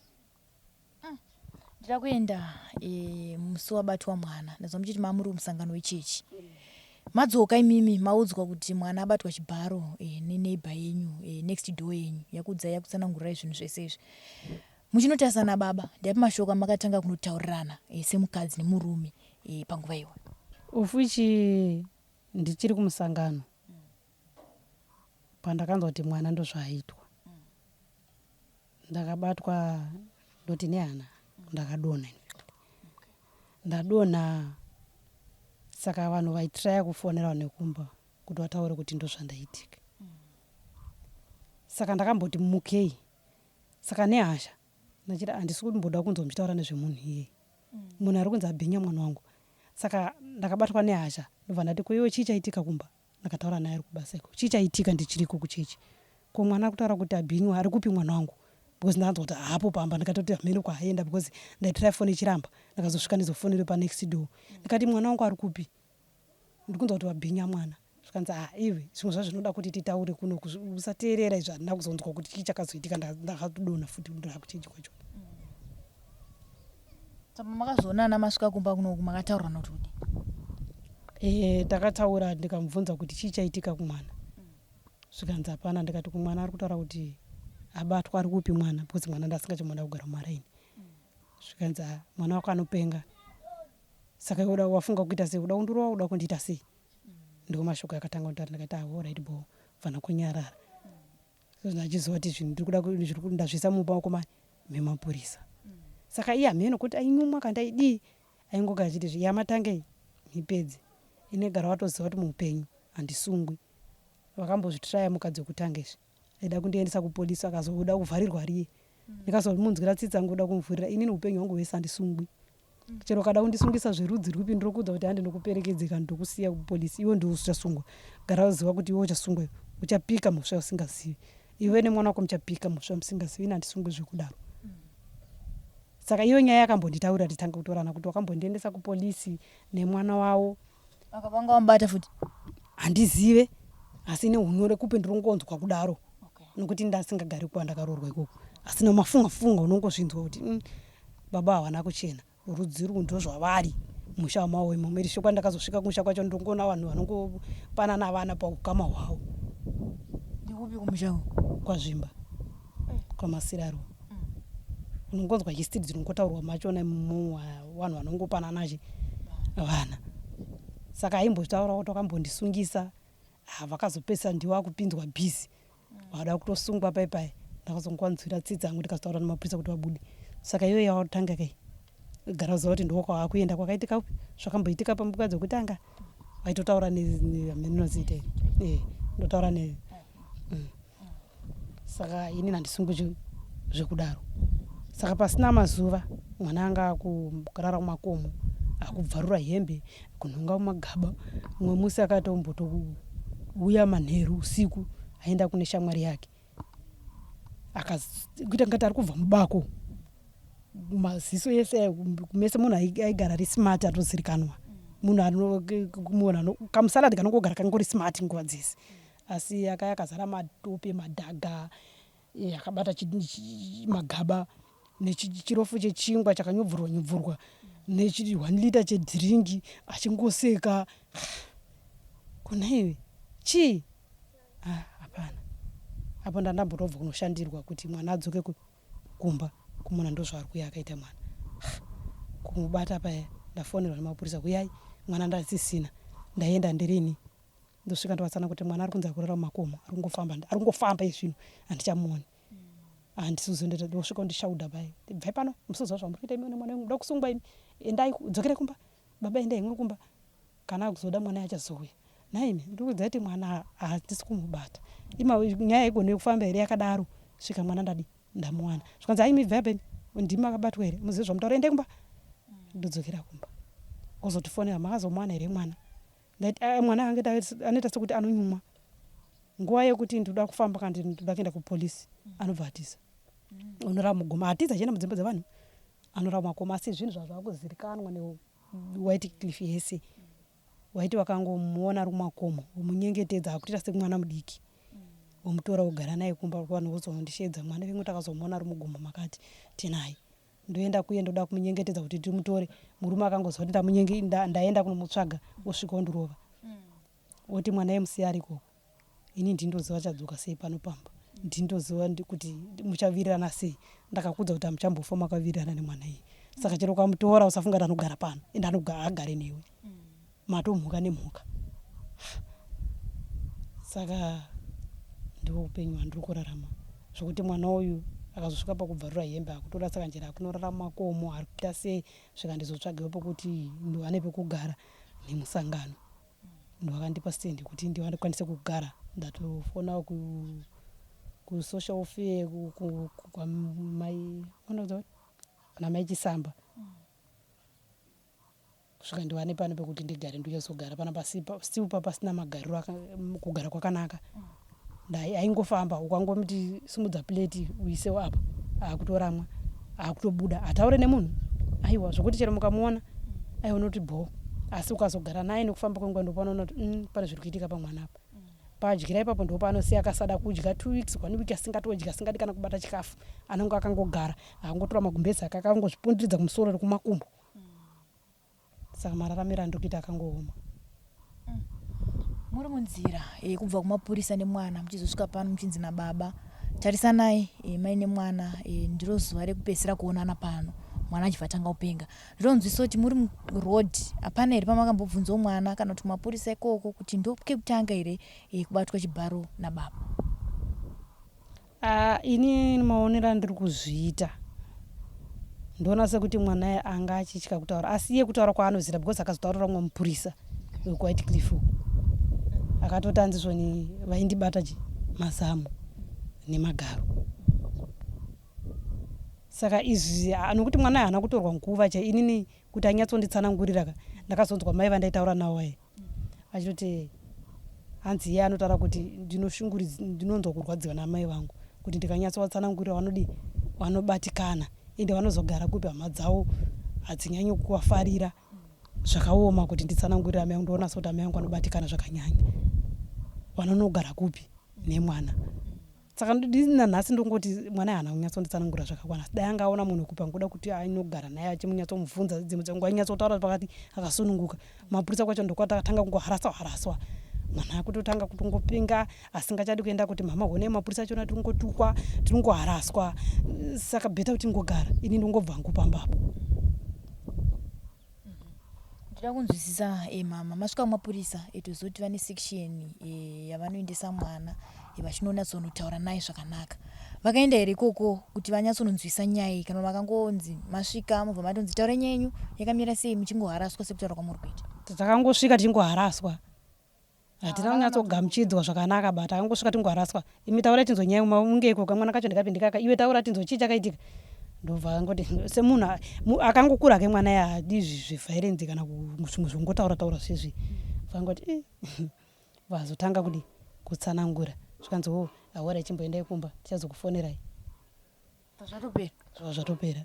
Ndida kuenda e, musi wabatwa mwana ndazwa muchiti mamuri kumusangano wechechi madzoka imimi maudzwa kuti mwana abatwa chibharo e, neneighbor yenyu e, next door yenyu yakuudzai yakutsanangurirai zvinhu zvese izvi muchinotarisa nababa ndiapi mashoko amakatanga kunotaurirana e, semukadzi nemurume e, panguva iyoyo Ufuchi ndichiri kumusangano pandakanzwa kuti mwana ndozvaaitwa Ndakabatwa ndoti nehana ndakadonha in fact. Ndadonha saka vanhu vaitraya kufonera vanhu vekumba kuti vataure kuti ndozvandaitika. Saka ndakamboti mukei saka nehasha ndachiti handisi kumboda kunzwa muchitaura nezvemunhu iyeye. Munhu ari kunzi abhinya mwana wangu. Saka ndakabatwa nehasha ndobva ndati ko iwe chii chaitika kumba? Ndakataura naye ari kubasa iko. Chii chaitika ndichiriko kuchechi? Ko mwana ari kutaura kuti abhinywa ari kupi mwana wangu? Because ndanzwa kuti haapo pamba ndikatoti hameno kwaaenda because ndaitry phone ichiramba. Ndakazosvika ndizofonerwe panext door. Ndikati mwana wangu ari kupi? Ndikunzwa kuti wabhinya mwana. Zvikanzi ah iwe zvimwe zvacho zvinoda kuti titaure kuno usateerera izvi handina kuzonzwa kuti chii chakazoitika ndakadonha futi ndakuchechi kwacho. Saka makazoonana masvika kumba kunoku makataurirana kuti kudii? Eh, takataura ndikamubvunza kuti chii chaitika kumwana. Zvikanzi hapana ndikati kumwana ari kutaura kuti abatwa ari kupi mwana because mwana ndasingachamuda kugara mumaraini. Zvikanzi ah, mwana wako anopenga. Saka iwe uda wafunga kuita sei? Uda kundirova uda kundiita sei? Ndiwo mashoko akatanga kutaura ndikati ah, alright bho, fana kunyarara. Ndachiziva kuti zvinhu ndiri kuda zviri ndazviisa mumaoko mani memapurisa. Saka iye hameno kuti ainyumwa kana aidii aingogara achiti yamatanga iyi mipedze. Ini gara watoziva kuti muupenyu handisungwi. Vakambozvitraya mukadzi wekutanga izvi. Aida kundiendesa kupolice akazoda kuvharirwa riye. Ndikazomunzwira tsitsi angu kuda kumuvhurira inini upenyu hwangu hwese handisungwi. Chero ukada kundisungisa zverudzi rwupi ndinokuudza kuti hande ndikuperekedze kana ndokusiya kupolice iwe ndiwe uchasungwa. Gara uziva kuti iwe uchasungwa iwe. Uchapika mhosva yausingazivi. Iwe nemwana wako muchapika mhosva yamusingazivi ini handisungwi zvekudaro. Saka iyo nyaya yakambonditaurira titanga kutorana kuti wakambondiendesa kupolice nemwana wavo. Vakavanga vamubata futi? Handizive asi nehunyore kupi ndirongonzwa kudaro. Okay. Nokuti ndasingagari kwandakaroorwa ikoko. Asi nemafunga funga unongozvinzwa kuti mm, baba havana kuchena rudzi urwu ndozvavari musha wamawo imomo iri shoko ndakazosvika kumusha kwacho ndongoona vanhu vanongopanana vana paukama hwavo ndikupi kumusha uku kwazvimba kwamasiraro unongonzwa history dzinongotaurwa machona imomo vanhu vanongopanana chi vana saka aimbotaura kuti wakambondisungisa ah, vakazopedzisa ndiwo akupinzwa busy vada kutosungwa pai pai ndakazongowanzwira tsitsi hangu ndikazotaura nemapurisa kuti vabude saka iyoyo yawatanga kai gara uziva kuti ndiko kwavakuenda kwakaitika kupi zvakamboitika pambuka dzekutanga vaitotaura neamenoziita eh, ndotaura ne mm. Saka inini handisungi zvekudaro. Saka pasina mazuva mwana anga akurara kumakomo akubvarura hembe kunhonga mumagaba. Mumwe musi akatombotouya manheru usiku aenda kune shamwari yake akakuita ngati ari kubva mubako maziso ese mese munhu aigara ari smart atozirikanwa munhu anomuona kamusalad kanongogara kangori smart nguva dzese asi akaya akazara matope madhaga. Akabata magaba nechirofu chechingwa chakanyobvurwa nyobvurwa nechi 1 liter chedhiringi achingoseka. Kunaiwe chii? Ah, hapana. Apo ndandambotobva kunoshandirwa kuti mwana adzoke kumba kumona ndozvaari kuya akaita mwana. Kumubata paya ndafonerwa nemapurisa huyai mwana ndasisina ndaenda ndirini ndosvika ndovatsana kuti mwana ari kunzi akurara mumakomo ari kungofamba ari kungofamba izvino handichamuoni handisi kuzondoita ndosvika ndishauda paye bvai pano musoziva zvamuri kuita imi nemwana wenyu muda kusungwa imi endai dzokerai kumba baba endai henyu kumba kana akuzoda mwana achazouya nhaimi ndikuudza kuti mwana hatisi kumubata ima nyaya haigone kufamba here yakadaro svika mwana ndadi ndamuwana zvikanzi haimi bvai apa imi ndimi makabatwa here muzive zvamutaura endai kumba ndodzokera kumba ozotifonera makazomuwana here mwana Ndaiti ah, mwana ange anoita sekuti anonyumwa nguva yekuti ndinoda kufamba kana ndinoda kuenda kupolice anobva atiza unorara mugoma atiza achienda mudzimba dzevanhu anorara mumakoma asi zvinhu zvazvakuzivikanwa newhite cliff yese waiti wakangomuona ari kumakomo womunyengetedza akutoita semwana mudiki womutora wogara naye kumba vanhu vozondisheedza mwana vengu takazomuona ari mugomo makati tinaye Ndoenda kuye ndoda kumunyengetedza kuti ndimutore. Murume akangoziva kuti ndamunyenge ndaenda kunomutsvaga osvika ondirova. Oti mwana yemusiya ari ikoko. Ini ndindoziva achadzoka sei pano pamba. Ndindoziva kuti muchavirirana sei. Ndakakudza kuti hamuchambofa makavirirana nemwana iye. Saka chero ukamutora usafunga kuti anogara pano. Ende anogara agare newe. Matomhuka nemhuka. Saka ndiwo upenyu hwandiri kurarama zvekuti mwana uyu akazosvika pakubvarura hembe akutora saka njera akunorara mumakomo ari kuita sei svika ndizotsvagewo pekuti ndiwane pekugara nemusangano ndovakandipa stand kuti ndikwanise kugara ndatofonawo ku kusocial welfare kwamai kuna mai Chisamba kusvika ndiwane pano pekuti ndigare ndichazogara pana pasi still pa pasina magariro kugara kwakanaka ndai aingofamba ukangomuti simudza plate uisewo apa akutoramwa akutobuda hataure nemunhu aiwa zvokuti chero mukamuona aiwa unoti bho asi ukazogara naye nekufamba kwenguva ndopanoona kuti mm, pane zviri kuitika pamwana apa paadyira ipapo ndopaanosiya akasada kudya two weeks one week asingatodya asingadi kana kubata chikafu anonge akangogara akangotora magumbezi ake akangozvipundiridza kumusoro nekumakumbo Saka mararamiro andiri kuita akangooma. Muri munzira yekubva kumapurisa nemwana muchizosvika pano muchinzi nababa tarisanai e, mai nemwana e, ndiro zuva rekupedzisira kuonana pano mwana achibva atanga kupenga ndinonzwisa kuti muri muroad hapana here pamakambobvunzawo mwana kana kuti kumapurisa ikoko kuti ndokekutanga here e, kubatwa chibharo nababa Ah, ini maonero andiri kuzviita ndoona sekuti mwana anga achitya kutaura asi iye kutaura kwaanozira because akazotaurira umwe mupurisa wekuwhite cliff uku akatoti anzi zvoni vaindibata chi mazamu nemagaro saka izvi nokuti mwana haana kutorwa nguva chai inini kuti anyatsonditsanangurira ka ndakazonzwa mai vandaitaura navo vaye achitoti hanzi iye anotaura kuti ndinonzwa kurwadziwa naamai vangu kuti ndikanyatsovatsanangurira vanodii vanobatikana ende vanozogara kupi hama dzavo hadzinyanyi kuvafarira zvakaoma kuti nditsanangurire amai vangu ndoona sekuti amai vangu vanobatikana zvakanyanya vanonogara kupi nemwana Saka nanhasi ndongoti mwana haana kunyatsonditsanangura zvakakwana asi dai anga aona munhu wekupa ngoda kuti ainogara naye achimunyatsomubvunza dzimwe dzenguva ainyatsotaura pakati akasununguka. Mapurisa kwacho ndokwatakatanga kungoharaswa haraswa mwana akutotanga kutongopenga asingachadi kuenda kuti mhama honai mapurisa achona tiri kungotukwa tiri kungoharaswa saka better kuti ngogara ini ndongobva hangu pamba apo. Ndoda kunzwisisa eh, mama masvika kumapurisa eh, tozoti vane section eh, yavanoendesa mwana eh, vachinonatsonotaura naye zvakanaka vakaenda here ikoko kuti vanyatsononzwisa nyaya iyi kana vakangonzi masvika mobva matonzi taura nyaya yenyu yakamira sei muchingoharaswa sekutaura kwamuri kuita takangosvika tichingoharaswa Hatina kunyatsogamuchidzwa zvakanaka ba takangosvika tingoharaswa. Imi taurai tinzwe nyaya munge iko kamwana kacho ndikapi ndikaka iwe taura tinzwe chii chakaitika. Ndobva angoti semunhu akangokura ke mwana ya haadi zveviolence kana zvimwe zvekungotaura taura zvezvi. Vangoti vazotanga kudi kutsanangura zvikanzi oh ahora chimboendai kumba tichazokufonerai. Zvatopera. Zvatopera.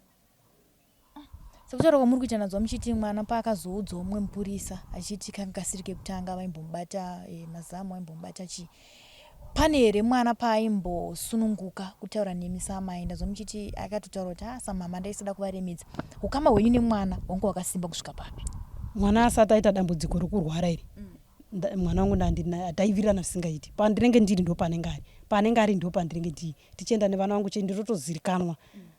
Sekutaura kwamuri kuita nadzwa muchiti mwana paakazoudzawo mumwe mupurisa achiti kanga kasiri kekutanga vaimbomubata eh, mazamu vaimbomubata chii. Pane here mwana paaimbosununguka kutaura nemi saamai? Ndazwa muchiti akatotaura kuti ah, samama ndaisada kuvaremedza. Ukama hwenyu nemwana hwanga hwakasimba kusvika papi? Mwana asati aita dambudziko rekurwara iri mm. Mwana wangu ndandinaye taivirirana zvisingaiti. Pandinenge ndiri ndopanenge ari, paanenge ari ndopandinenge ndiri. Tichienda nevana vangu chii ndinotozivikanwa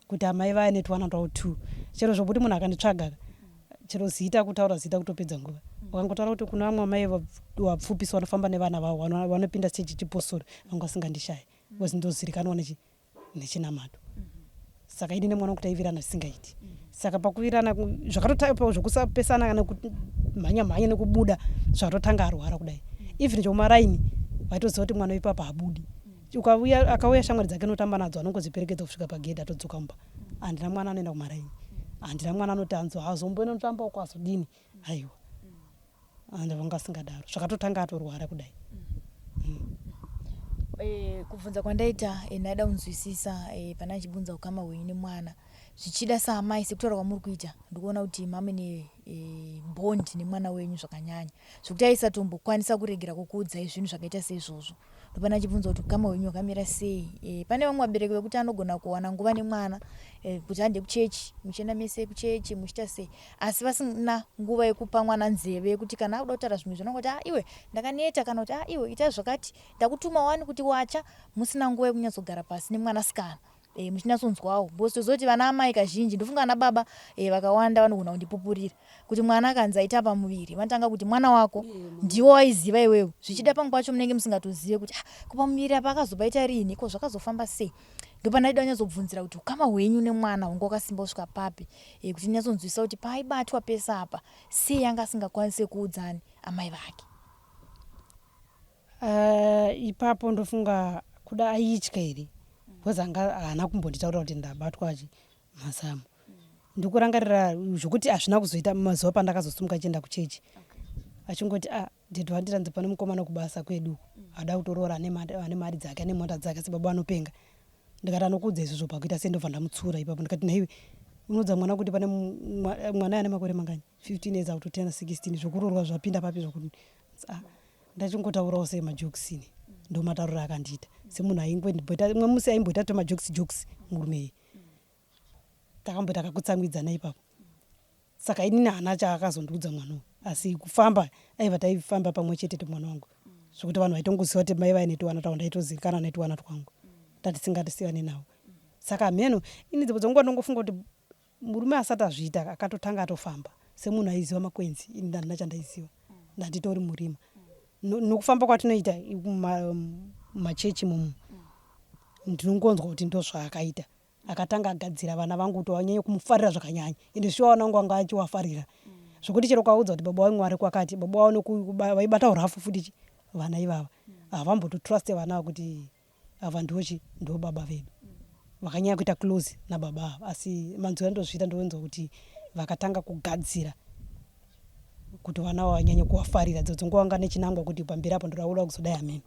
kuti amai vaya netwana twavo two. Chero zvokuti munhu akanditsvaga chero zita kutaura zita kutopedza nguva. Ukangotaura kuti kuna vamwe amai vapfupisa vanofamba nevana vavo vanopinda chechi chipostori vanga vasingandishayi because ndozirikanwa nechi nechinamato. Saka ini nemwana wangu taivirana zvisingaiti. Saka pakuvirana zvakatotanga zvokusapesana kana kumhanya mhanya nekubuda zvakatotanga arwara kudai. Even chokumaraini vaitoziva kuti mwana ipapa haabudi. Ukauya akauya shamwari dzake notamba nadzo anongodziperekedza kusvika pagedhi atodzoka mumba. Handina mwana anoenda kumaraini. Handina mwana anoti anzo azomboenda notamba uko azodini. Aiwa. And vanga asingadaro. Zvakatotanga atorwara kudai. Mm. E, kubvunza kwandaita e, ndaida kunzwisisa e, pana achibvunza ukama hwenyu nemwana zvichida saamai sekutaura kwamuri kuita ndikuona kuti mame ne e, bond nemwana wenyu zvakanyanya zvekuti aisatombokwanisa kuregera kukuudzai zvinhu zvakaita seizvozvo ndopane achibvunza kuti ukama hwenyu hwakamira sei e, pane vamwe vabereki vekuti anogona kuwana nguva nemwana e, kuti hande kuchechi muchienda mese kuchechi muchiita sei asi vasina nguva yekupa mwana nzeve yekuti kana akuda kutaura zvimwe zvinongoti ah iwe ndakaneta kana kuti ah iwe ita zvakati ndakutuma wani kuti wacha musina nguva yekunyatsogara pasi nemwanasikana e, muchinyatsonzwawo because toziva kuti vana amai kazhinji ndofunga ana baba e, vakawanda vanogona kundipupurira kuti mwana akanzi aita pamuviri vanotanga kuti mwana wako ndiwo waiziva iwewe zvichida pamwe pacho munenge musingatozive kuti ah, ko pamuviri apa akazopaita riini ko zvakazofamba sei ndopandaida kunyatsobvunzira kuti ukama hwenyu nemwana hunge wakasimba kusvika papi e, kuti ndinyatsonzwisisa kuti paaibatwa pese apa sei anga asingakwanise kuudzani amai vake Ipapo ndofunga kuda aitya here because anga haana kumbonditaurira kuti ndabatwa chi mazamu. Ndikurangarira zvokuti hazvina kuzoita mazuva pandakazosimuka chienda kuchechi achingoti ah dad vandiranzi pane mukomana kubasa kwedu ada kutoroora ane mari ane mari dzake ane mota dzake asi baba vanopenga. Ndikati anokuudza izvozvo pakuita sei ndobva ndamutsiura ipapo ndikati nhaiwe unoudza mwana kuti pane mwana ane makore mangani 15 years akutotena 16 zvokuroorwa zvapinda papi zvokuti ah, ndachingotaurawo semajokes ini ndomatauriro akandiita semunhu aingomboita mumwe musi aimboita twemajokes jokes murume iye takamboita kakutsamwidzana ipapo saka inini haana chaakazondiudza mwana uyu asi kufamba aiva taifamba pamwe chete temwana wangu zvekuti vanhu vaitongoziva kuti mai vaine tuwana twavo ndaitozivikanwa netuwana twangu tatisingatisiyane navo saka hameno ini dzimwe dzenguva ndongofunga kuti Murume asati azviita akatotanga atofamba semunhu aiziva makwenzi ini ndandina chandaiziva ndanditori murima nokufamba kwatinoita mumachechi imomo ndinongonzwa kuti ndozvaakaita akatanga agadzira vana vangu kuti vanyanye kumufarira zvakanyanya ende shuwa vana vangu vanga achiwafarira zvekuti chero ukaudza kuti baba vangu vari kwakati baba vavo vaibata urafu futi vana ivava havambototruste vana ava kuti Ava ndochi ndobaba vedu vakanyanya kuita close nababa ava asi manzwiro andozviita ndonzwa kuti vakatanga kugadzira kuti vana ava vanyanye kuvafarira dzodzo nguva vanga nechinangwa kuti pamberi apo ndoda kuda kuzodai hameno.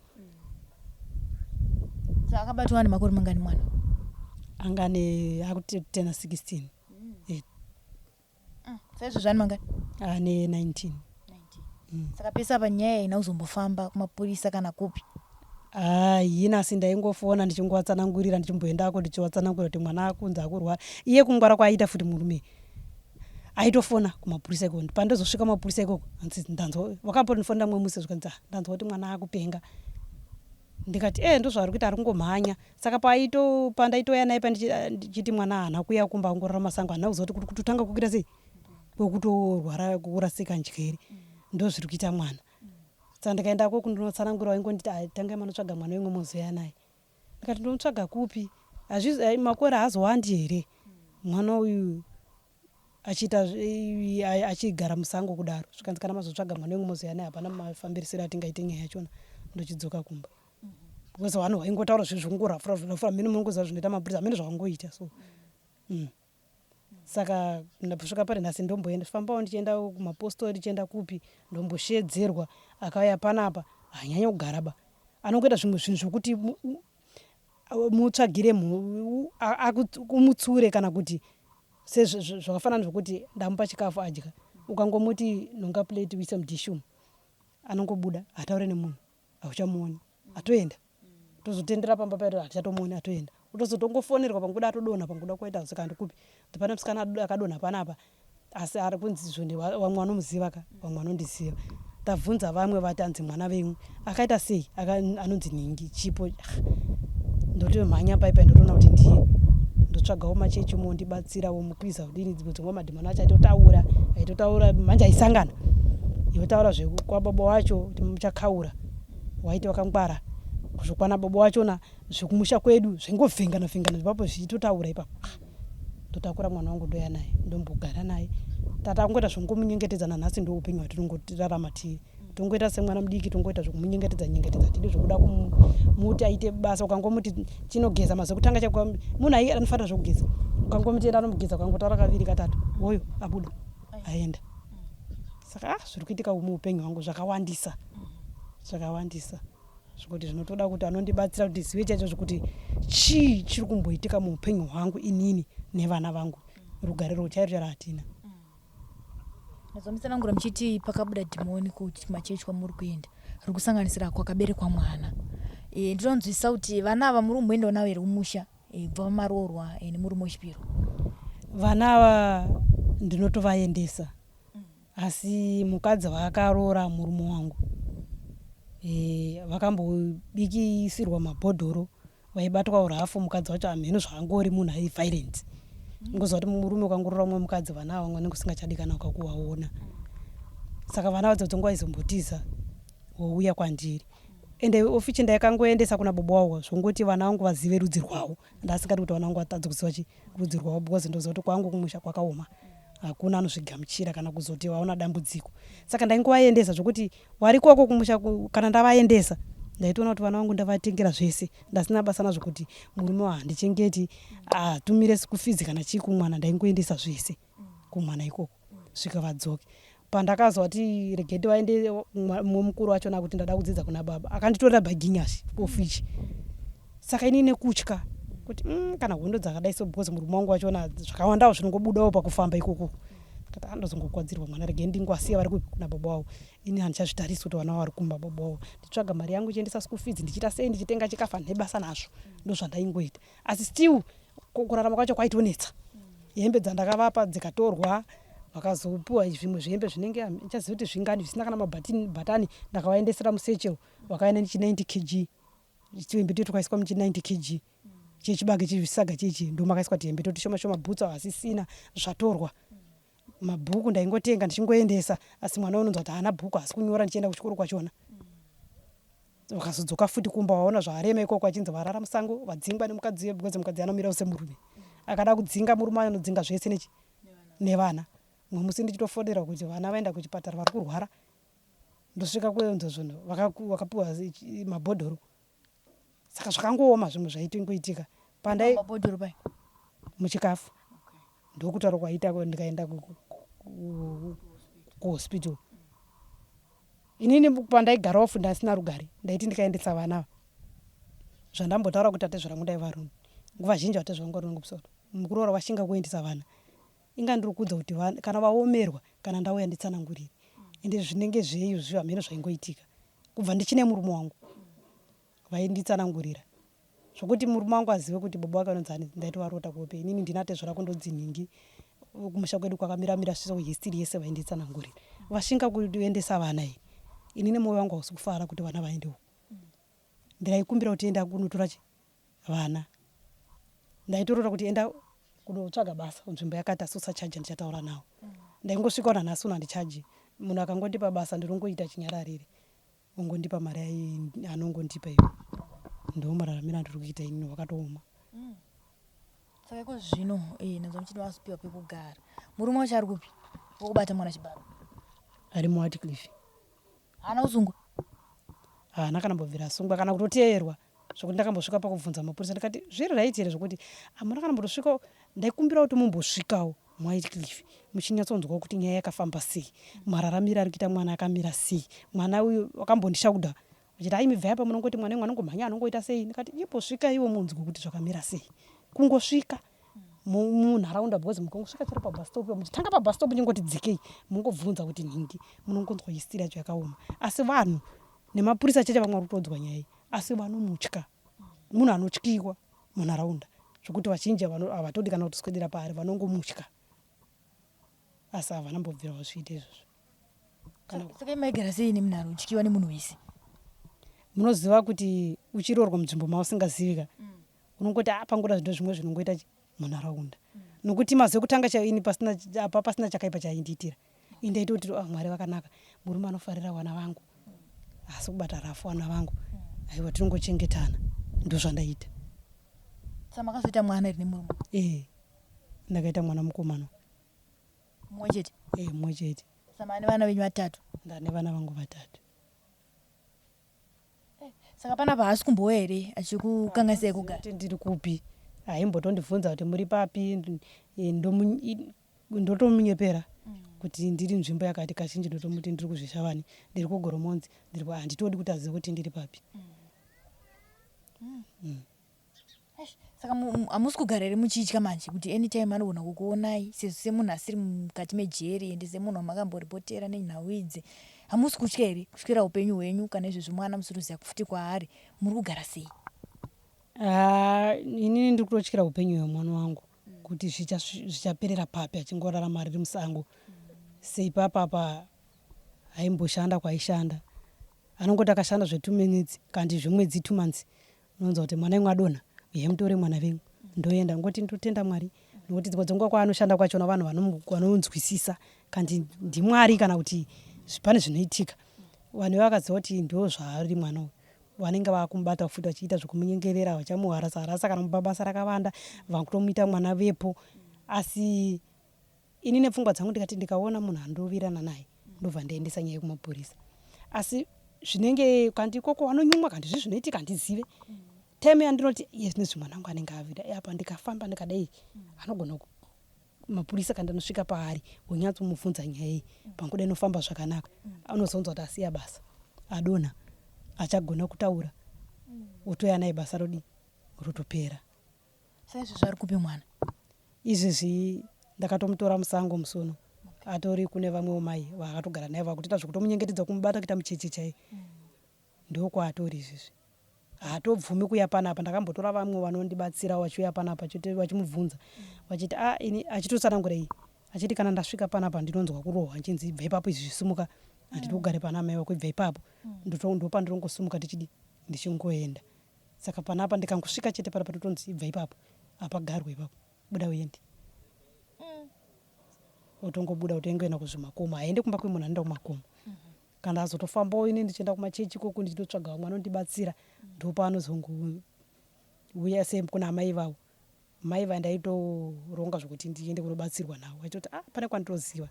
Saka akabatwa ane makore mangani mwana? Anga ane akutena 16. Mm. Saizvozvi ane mangani? Ane 19. 19. Saka pese apa nyaya haina kuzombofamba kumapurisa kana kupi? Haina asi ndaingofona ndichingovatsanangurira ndichimboendako ndichivatsanangurira kuti mwana akunzi akurwara. Iye kungwara kwaaiita futi murume aitofona kumapurisa ikoko. Pandozosvika kumapurisa ikoko hanzi ndanzwa vakambondifonera mumwe musi zvikanzi ah ndanzwa kuti mwana akupenga. Ndikati eh ndozvaari kuita ari kungomhanya. Saka paito pandaitouya naye pandichiti mwana haana kuuya kumba angorara mumasango handina kuziva kuti kutotanga kuita sei kwekutorwara kurasika njere ndozviri kuita mwana. Saka ndikaendako kundonotsanangura vaingonditi ah tangai manotsvaga mwana wenyu mozouya naye. Ndikati ndomutsvaga kupi hazvizi makore haazowandi here mwana uyu achiita achigara musango kudaro zvikanzi kana mazotsvaga mwana wenyu mozouya naye hapana mafambirisiro atingaite nyaya yachona ndochidzoka kumba because vanhu vaingotaura zvinhu zvekungorafura rafura hameno munongoziva zvinoita mapurisa hameno zvavangoita so mm. Saka ndasvika pari nhasi ndomboenda fambawo ndichienda kumapostori ndichienda kupi ndomboshedzerwa akauya panapa hanyanya kugara ba anongoita zvimwe zvinhu zvokuti mutsvagire umutsure kana kuti sezvakafanana zvokuti ndamupa chikafu adya ukangomuti nhonga plate uise mudhishi umu anongobuda hataure nemunhu hauchamuoni atoenda. Tozotendera pamba paito hatichatomuoni atoenda. Otozotongofonerwa panguda atodonha panguda kuenda saka ndikupi kuti pane musikana akadonha panapa asi ari kunzi zvoni vamwe vanomuziva ka vamwe vanondiziva tabvunza vamwe vati anzi mwana venyu akaita sei anonzi nhingi chipo ah, ndotomhanya paipai ndotoona kuti ndiye ndotsvagawo machechi mondibatsira vomukwiza kudini dzimwe dzenguva madhimani acho aitotaura aitotaura manje aisangana yotaura zvekwababa wacho kuti muchakaura waiti wakangwara kuzokwana baba wachona zvekumusha kwedu zvaingovhengana vhengana ipapo zvichitotaura ipapo ah, ndotakura mwana wangu ndoya naye ndombogara naye tatangoita zvokungomunyengetedza nanhasi ndo upenyu hwatinongorarama tiri tongoita semwana mudiki tongoita zvekumunyengetedza nyengetedza tidi zvekuda kumuti aite basa ukangomuti chinogeza mazuva ekutanga chako munhu ai anofanira zvekugeza ukangomuti enda anomugeza ukangotaura kaviri katatu hoyo abuda aenda saka ah zviri kuitika muupenyu hwangu zvakawandisa zvakawandisa zvekuti zvinotoda kuti anondibatsira kuti ndizive chaizvo zvekuti chii chiri kumboitika muupenyu hwangu inini nevana vangu rugare rwo chairo chairo hatina. Mazomitsanangura muchiti pakabuda dhimoni kumachechi kwamuri kuenda riri kusanganisira kwakaberekwa mwana. E, ndinonzwisisa kuti vana ava muri kumboendawo navo here kumusha e, kubva pamaroorwa e, nemurume wechipiro? Vana ava ndinotovaendesa Asi mukadzi vaakaroora murume wangu e, vakambobikisirwa mabhodhoro vaibatwa urafu mukadzi wacho hamheno zvaangori munhu ai violent ngoziva kuti murume ukangoroora umwe mukadzi vana ava vanenge usingachadi kana ukakuvaona saka vana vadzo dzonguva aizombotiza wouya kwandiri ende ofichi ndaikangoendesa kuna baba wavo zvongoti vana vangu vazive rudzi rwavo ndasingadi kuti vana vangu vatadze kuziva chi rudzi rwavo because ndoziva kuti kwangu kumusha kwakaoma hakuna anozvigamuchira kana kuzoti vaona dambudziko saka ndaingovaendesa zvekuti warikoko kumusha kana ndavaendesa ndaitoona kuti vana vangu ndavatengera zvese ndasina basa nazvo kuti murume wahandichengeti atumire sikufizi kana chii kumwana ndaingoendesa zvese kumwana ikoko svika vadzoke pandakazoti regei tivaende mumwe mukuru wachona kuti ndada kudzidza kuna baba akanditorera bhaginyashi ofichi saka ini nekutya kuti mm, kana hondo dzakadai so because murume wangu wachona zvakawandawo zvinongobudawo pakufamba ikoko kati andozongokwadzirwa mwana regei ndingwasiya vari kupi kuna baba wavo ini handichazvitarisi kuti vana vari kumba baba wavo nditsvaga mari yangu ichiendesa school fees ndichiita sei ndichitenga chikafu handine basa nazvo ndozvandaingoita asi still kurarama kwacho kwaitonetsa hembe dzandakavapa dzikatorwa vakazopiwa zvimwe zvihembe zvinenge ndichaziva kuti zvingani zvisina kana mabhatani ndakavaendesera musechel vakauya nechi 90 kg tuhembe tuye twakaiswa muchi 90 kg chechibage chisaga chichi ndomakaiswa tuhembe toti shoma shoma bhutsu hasisina zvatorwa mabhuku ndaingotenga ndichingoendesa asi mwana unonzwa kuti haana bhuku haasi kunyora ndichienda kuchikoro kwachona vakazodzoka futi kumba waona zvaarema ikoko achinzi varara musango vadzingwa nemukadzi uye because mukadzi anomira semurume akada kudzinga murume anodzinga zvese nechi nevana mumwe musi ndichitofonera kuti vana vaenda kuchipatara vari kurwara ndosvika kuenza zvinhu vakapiwa mabhodhoro saka zvakangooma zvimwe zvaitongoitika pandai mabhodhoro pai muchikafu ndokutaura kwaita ndikaenda kuhospital inini pandaigara ofu ndasina rugare ndaiti ndikaendesa vana ava zvandambotaura kuti atezvara vangu ndaivarumi nguva zhinji vatezvara vangu varinongomusoro mukuroora washinga kuendesa vana inga ndiri kuudza kuti kana vaomerwa kana ndauya nditsanangurire ende zvinenge zvei zvi hameno zvaingoitika kubva ndichine murume wangu vainditsanangurira zvokuti murume wangu azive kuti baba wake vanonzi ani ndaitovarota kuhope inini ndina tezvara kundonzi nhingi kumusha kwedu kwakamira mira so history yese vainditsanangurira vashinga kuendesa vana iyi inini moyo wangu hausi kufara kuti vana vaende uko ndiraikumbira kuti enda kunotora chi vana ndaitorota kuti enda kunotsvaga basa nzvimbo yakati asi usachaja ndichataura nawo ndaingosvika nanhasi uno handichaji munhu akangondipa basa ndinongoita chinyararire ongondipa mari anongondipa iyo ndomararamiro andiri kuita inini wakatooma mm. Saka iko zvino eh, ndanzwa muchiti wazopiwa pekugara. Murume wacho ari kupi? Wokubata mwana chibharo. Ari muWatcliffe. Haana kusungwa? Haana kana mbobvira asungwa kana kutoteerwa zvekuti ndakambosvika pakubvunza mapurisa ndikati zviri right here zvekuti hamuna kana mbotosvikawo ndaikumbira kuti mumbosvikawo muWhitecliff muchinyatsonzwawo kuti nyaya yakafamba sei mararamiro ari kuita mwana akamira sei mwana uyu wakambondishauda Vachiti hayi mibvai apa munongoti mwana wenyu anongomhanya anongoita sei ndikati imbosvika iwo munzwe kuti zvakamira sei kungosvika munharaunda because mukangosvika chero pabus stop muchitanga pabus stop muchingoti dzikei mungobvunza kuti nhingi munongonzwa history yacho yakaoma asi vanhu nemapurisa chete vamwe vari kutodzwa nyaya iyi asi vanomutya. Munhu anotyiwa munharaunda zvekuti vazhinji havatodi kana kutoswedera paari, vanongomutya. Asi havana mbobvira vazviita izvozvo. Kana Saka maigara sei nemunhu anotyiwa nemunhu wese? Munoziva kuti uchiroorwa munzvimbo mausingazivi ka, unongoti ah, pangoda zvinhu zvimwe zvinongoita munharaunda. Nokuti mazuva ekutanga chaiwo ini pasina apa pasina chakaipa chaindiitira. Ini ndaitoti ah, Mwari vakanaka, murume anofarira vana vangu. Haasi kubata rafu vana vangu. Aiwa tinongochengetana. Ndozvandaita. Saka makazoita mwana here nemurume? Eh. Ndakaita mwana mukomana. Mumwe chete? Eh, mumwe chete. Saka mane vana venyu vatatu? Ndane vana vangu vatatu. Saka panapa haasi kumbouya here achikukanganisai kugara? Kuti ndiri kupi. Haimbotondibvunza kuti muri papi, ndotomunyepera kuti ndiri nzvimbo yakati. Kazhinji ndotomuti ndiri kuZvishavane, ndiri kuGoromonzi, ndiri handitodi kuti azive kuti ndiri papi. Saka hamusi kugara here muchitya manje kuti anytime anogona kukuonai sezvo semunhu asiri mukati mejeri ende semunhu wamakamboripotera nenhau idzi, hamusi kutya here kutyira upenyu hwenyu kana izvezvi mwana musiri kuziva futi kwaari, muri kugara sei? Ah, inini ndiri kutotyira upenyu hwemwana wangu kuti zvichaperera papi achingorarama riri musango. Seipapapa haimboshanda kwaishanda, anongoti akashanda zve2 minutes kandi zvemwedzi 2 months unonzwa kuti mwana imwe adonha, uyai mutore mwana venyu. Ndoenda ngoti ndotenda Mwari nokuti dzimwe dzenguva kwaanoshanda kwachona vanhu vanonzwisisa kandi ndiMwari kana kuti pane zvinoitika. Vanhu vakaziva kuti ndo zvaari mwana uyu, vanenge vakumubata futi vachiita zvekumunyengerera, vachamuharasa harasa kana kumupa basa rakawanda, vakutomuita mwana vepo. Asi ini nepfungwa dzangu ndikati ndikaona munhu andowirirana naye ndobva ndaendesa nyaya kumapurisa. Asi zvinenge kandi ikoko vanonyumwa kandi zvii zvinoitika handizive. Time yandinoti iye zvinezvi mwana wangu anenge avira apa ndikafamba ndikadai anogona mapurisa kandi anosvika paari wonyatsomubvunza nyaya iyi panguda inofamba zvakanaka. Anozonzwa kuti asiya basa, adonha, achagona kutaura, wotoya naye basa rodii rotopera. Saizvozvi ari kupi mwana? Izvezvi ndakatomutora musango musi uno, atori kune vamwewo mai vaakatogara naye vakutoita zvekutomunyengetedza kumubata kuita mucheche chaiye. Ndokwaatori izvezvi. Haatobvumi kuuya panapa, ndakambotora vamwe vanondibatsira vachiuya panapa vachimubvunza vachiti ah ini achitotsanangura iyi achiti kana ndasvika panapa ndinonzwa kurohwa ndichinzi ibva ipapo izvi zvisimuka handidi kugara pana amai vako ibva ipapo. Ndopandinongosimuka ndichidii ndichingoenda. Saka panapa ndikangosvika chete panapa totonzi ibva ipapo hapagarwe ipapo buda uende. Otongobuda otongoenda kuzvimakomo haende kumba kwemunhu anoenda kumakomo. Kana azotofambawo ini ndichienda kumachechi ikoko ndichitotsvaga vamwe vanondibatsira ndopaanozongouya sekuna amai ivavo. Mai vandaitoronga zvekuti ndiende kunobatsirwa navo vachitoti ah pane kwandinoziva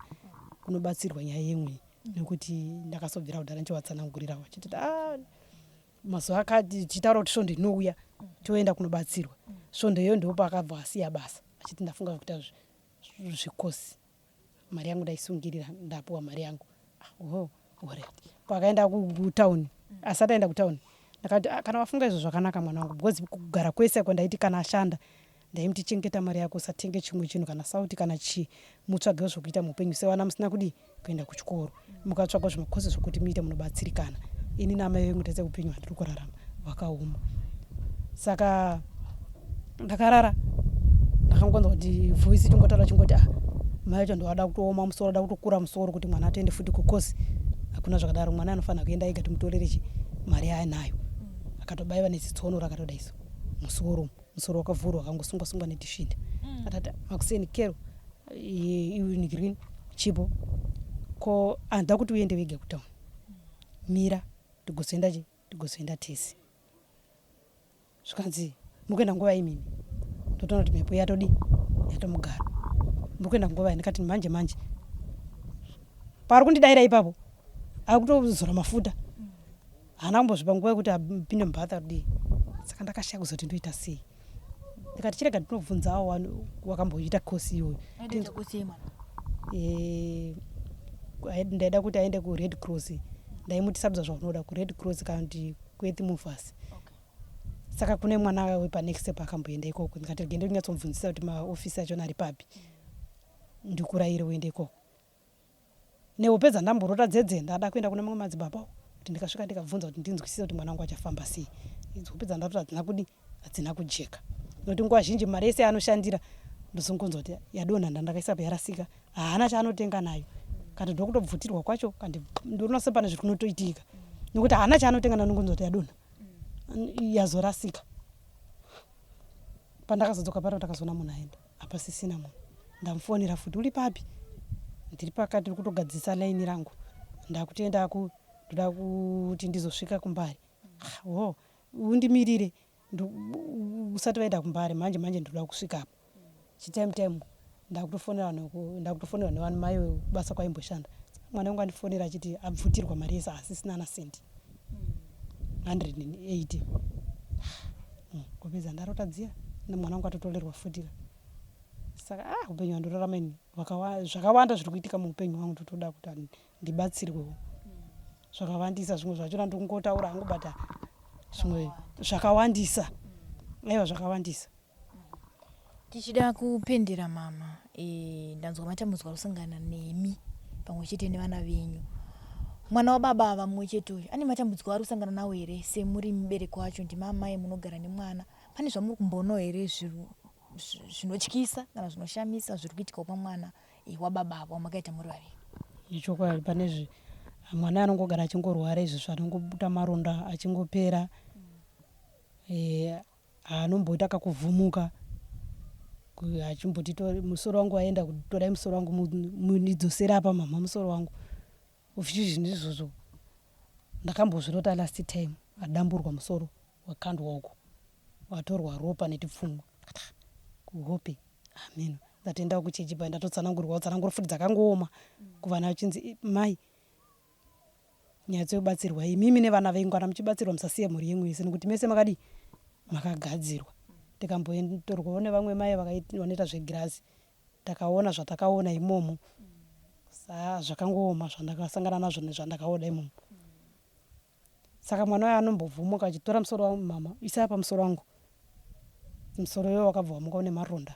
kunobatsirwa nyaya yemwe nekuti ndakasobvira kudhara ndichivatsanangurira vachitoti ah mazuva akati tichitaura kuti svondo inouya toenda kunobatsirwa. Svondo iyoyo ndopaakabva asiya basa achiti ndafunga kuita zvikosi mari yangu ndaisungirira ndapuwa mari yangu. Ah, oh, alright. Pakaenda kutown asati aenda kutown ndakati ah, kana wafunga izvo zvakanaka mwana wangu because kugara kwese kwandaiti kana ashanda ndaimuti chengeta mari yako usatenge chimwe chinhu kana sauti kana chii mutsvagewo zvokuita muupenyu sevana musina kudii kuenda kuchikoro mukatsvagawo zvimakosi zvokuti muite munobatsirikana. Ini naamai vengu tese upenyu hwandiri kurarama hwakaoma. Saka ndakarara ndakangonzwa kuti voice ichingotaura chingoti ah mai vacho ndovada kutooma musoro ada kutokura musoro kuti mwana atoende futi kukosi. Hakuna zvakadaro mwana anofanira kuenda ega timutorere chi mari yaanayo. Akatobaiwa nezitsono rakatodai so musoro musoro wakavhurwa akangosungwa sungwa netishinda. Akati makuseni kero iwe green chipo ko handida kuti uende wega kutown mira tigozoenda chi tigozoenda tese. Zvikanzi mukuenda nguva imimi ndotoona kuti mhepo yatodi yatomugara mukuenda nguva ndikati manje manje paari kundidaira ipapo akutozora mafuta haana kumbozvipa nguva yekuti apinde mubath akudii saka ndakashaya kuzoti ndoita sei ndikati chirega ndinobvunzawo wakamboita kosi iyoyo. Ndaida kuti aende kuRed Cross ndaimuti sabza zvaunoda kuRed Cross kana kuti kuEarth Movers. Saka kune mwana wepanext step akamboenda ikoko ndikati rega ndinyatsomubvunzisa kuti maofisi achona ari papi ndikuraire uende ikoko. Nehope dzandamborota dzedze ndada kuenda kune mamwe madzibaba kuti ndikasvika ndikabvunza kuti ndinzwisise kuti mwana wangu achafamba sei. Idzi hope dzandarota hadzina kudi. Hadzina kujeka nokuti nguva zhinji mari yese yaanoshandira ndozongonzwa kuti yadonha, ndandakaisa yarasika, haana chaanotenga nayo. Kana ndokutobvutirwa kwacho kandi ndinoona sepane zviri kunotoitika nokuti haana chaanotenga nayo, ndongonzwa kuti yadonha, yazorasika. Pandakazodzoka pano ndakazoona munhu aenda, hapasisina munhu. Ndamufonera futi, uri papi? Ndiri pakati, ndiri kutogadzirisa laini rangu, ndakutoenda ku ndoda kuti ndizosvika kuMbare. Ho, undimirire usati vaenda kuMbare, manje manje ndoda kusvikapo. Chitime time ndakutofonera vanhu, ndakutofonerwa nevanhu mai basa kwaimboshanda. Mwana wangu andifonera achiti abvutirwa mari yese, asisina ana sendi 180. Kupedza ndarota dziya mwana wangu atotorerwa futi. Saka ah, upenyu hwandorarama ini, zvakawanda zviri kuitika muupenyu hwangu, ndotoda kuti ndibatsirwewo. Zvakawandisa, zvimwe zvachona ndikungotaura hangu, but zvimwe zvakawandisa, aiwa, zvakawandisa. Tichida kupendera mama, ndanzwa matambudziko ari kusangana nemi pamwe chete nevana venyu. Mwana wababa ava mumwe chete uyu ane matambudziko ari kusangana nawo here? Semuri mubereki wacho, ndimi amai munogara nemwana, pane zvamuri kumboonawo here zvinotyisa kana zvinoshamisa zviri kuitikawo pamwana wababa avo wamakaita muri vaviri? Ichokwadi, pane mwana anongogara achingorwara izvi, anongobuta maronda achingopera, anomboita kakuvhumuka achimboti musoro wangu waenda, torai musoro wangu mundidzosere apa mama, musoro wangu zvinhu izvozvo ndakambozvirota last time, adamburwa musoro, wakandwa uko, watorwa ropa netipfungwa kuhope. Ameno, ndatoendawo kuchechi pai, ndatotsanangurirwa tsananguro futi dzakangooma kuvana, vachinzi mai nyatsobatsirwa imimi nevana venyu, kana muchibatsirwa musasiye mhuri yenyu yese nekuti mese makadii, makagadzirwa. Tikambotorwawo nevamwe mai vanoita zvegirazi, takaona zvatakaona imomo. Saa zvakangooma zvandakasangana nazvo nezvandakaona imomo. Saka mwana uyo anombovhumuka achitora musoro wangu, mama isai pamusoro wangu, musoro iwo wakabva wamuka une maronda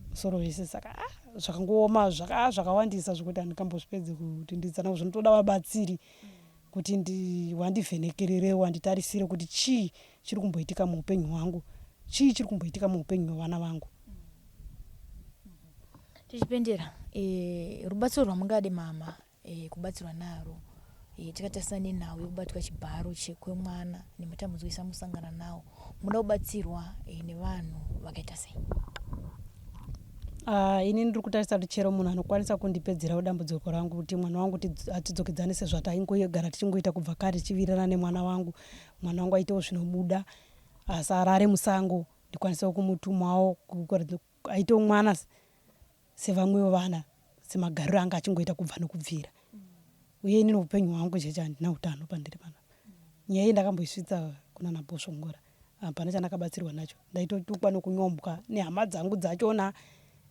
musoro wese. Saka ah, zvakangooma, zvakawandisa zvekuti handingambozvipedzi kuti nditsana, zvinotoda vabatsiri kuti wandivhenekerere, wanditarisire kuti chii chiri kumboitika muupenyu hwangu, chii chiri kumboitika muupenyu hwevana vangu. Tichipendera, rubatsiro rwamungade mama kubatsirwa naro, takatarisa nenhau yekubatwa chibharo chekwemwana nematambudziko ese amusangana nawo, munoda kubatsirwa nevanhu vakaita sei? Ah, ini ndiri kutarisa kuti chero munhu anokwanisa kundipedzerawo dambudziko rangu kuti mwana wangu atidzokedzane sezvataingogara tichingoita kubva kare, tichiwirirana nemwana wangu, mwana wangu aitewo zvinobuda, asarare musango, ndikwanisewo kumutumawo aitewo mwana sevamwewo vana, semagariro anga achingoita kubva nokubvira. Uye ini noupenyu hwangu cheche handina utano pandiri panapa. Nyaya iyi ndakamboisvitsa kunana Bhosvongora, hapana chandakabatsirwa nacho. Ndaitotukwa nokunyombwa nehama dzangu dzachona,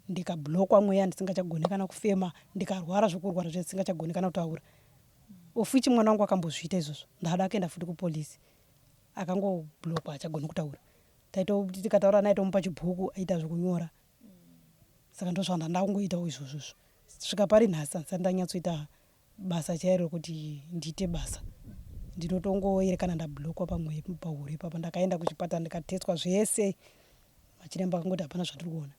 ndikablockwa mweya ndisingachagoni kana kufema, ndikarwara zvokurwara zvisingachagoni kana kutaura, of which mwana wangu akambozviita izvozvo. Ndada kuenda futi kupolisi, akangoblockwa achagoni kutaura. Taitoti tikataura naye tomupa chibhuku aita zvekunyora. Saka ndozvanda ndakungoitawo izvozvozvo svika pari nhasi, handisati ndanyatsoita basa chairo rekuti ndiite basa. Ndinotongoerekana ndablockwa pamwe pahuro ipapa. Ndakaenda kuchipatara ndikatestwa zvese, machiremba akangoti hapana zvatiri kuona,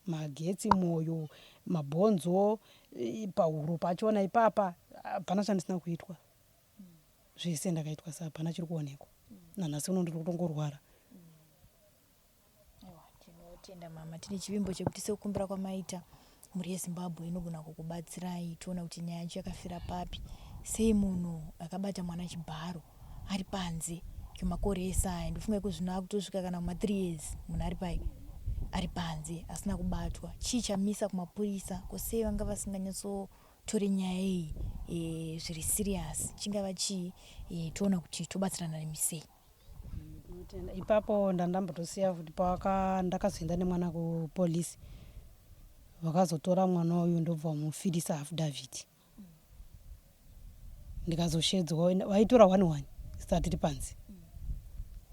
magetsi, mwoyo, mabhonzo, pahuro pachona ipapa hapana chandisina kuitwa, zvese ndakaitwa, sa hapana chiri kuonekwa. Nanhasi uno ndiri kutongorwara. Aiwa, tinotenda mama. Tine chivimbo chekuti sekukumbira kwamaita, mhuri yeZimbabwe inogona kukubatsirai. Toona kuti nyaya yacho yakafira papi. Sei munhu akabata mwana chibharo ari panze kwemakore ese aya? Ndofunga iko zvino akutosvika kana kuma 3 years munhu ari pai, ari panze asina kubatwa. Chii chamisa kumapurisa? Ko sei vanga vasinganyatsotore nyaya iyi zviri serious? Chingava chii? Toona kuti tobatsirana nemi sei. Ipapo ndandambotosiya futi pawaka ndakazoenda nemwana kupolisi, vakazotora mwana uyu ndobva vamufirisa affidavit. Ndikazoshedzwa, vaitora one one isati tiri panze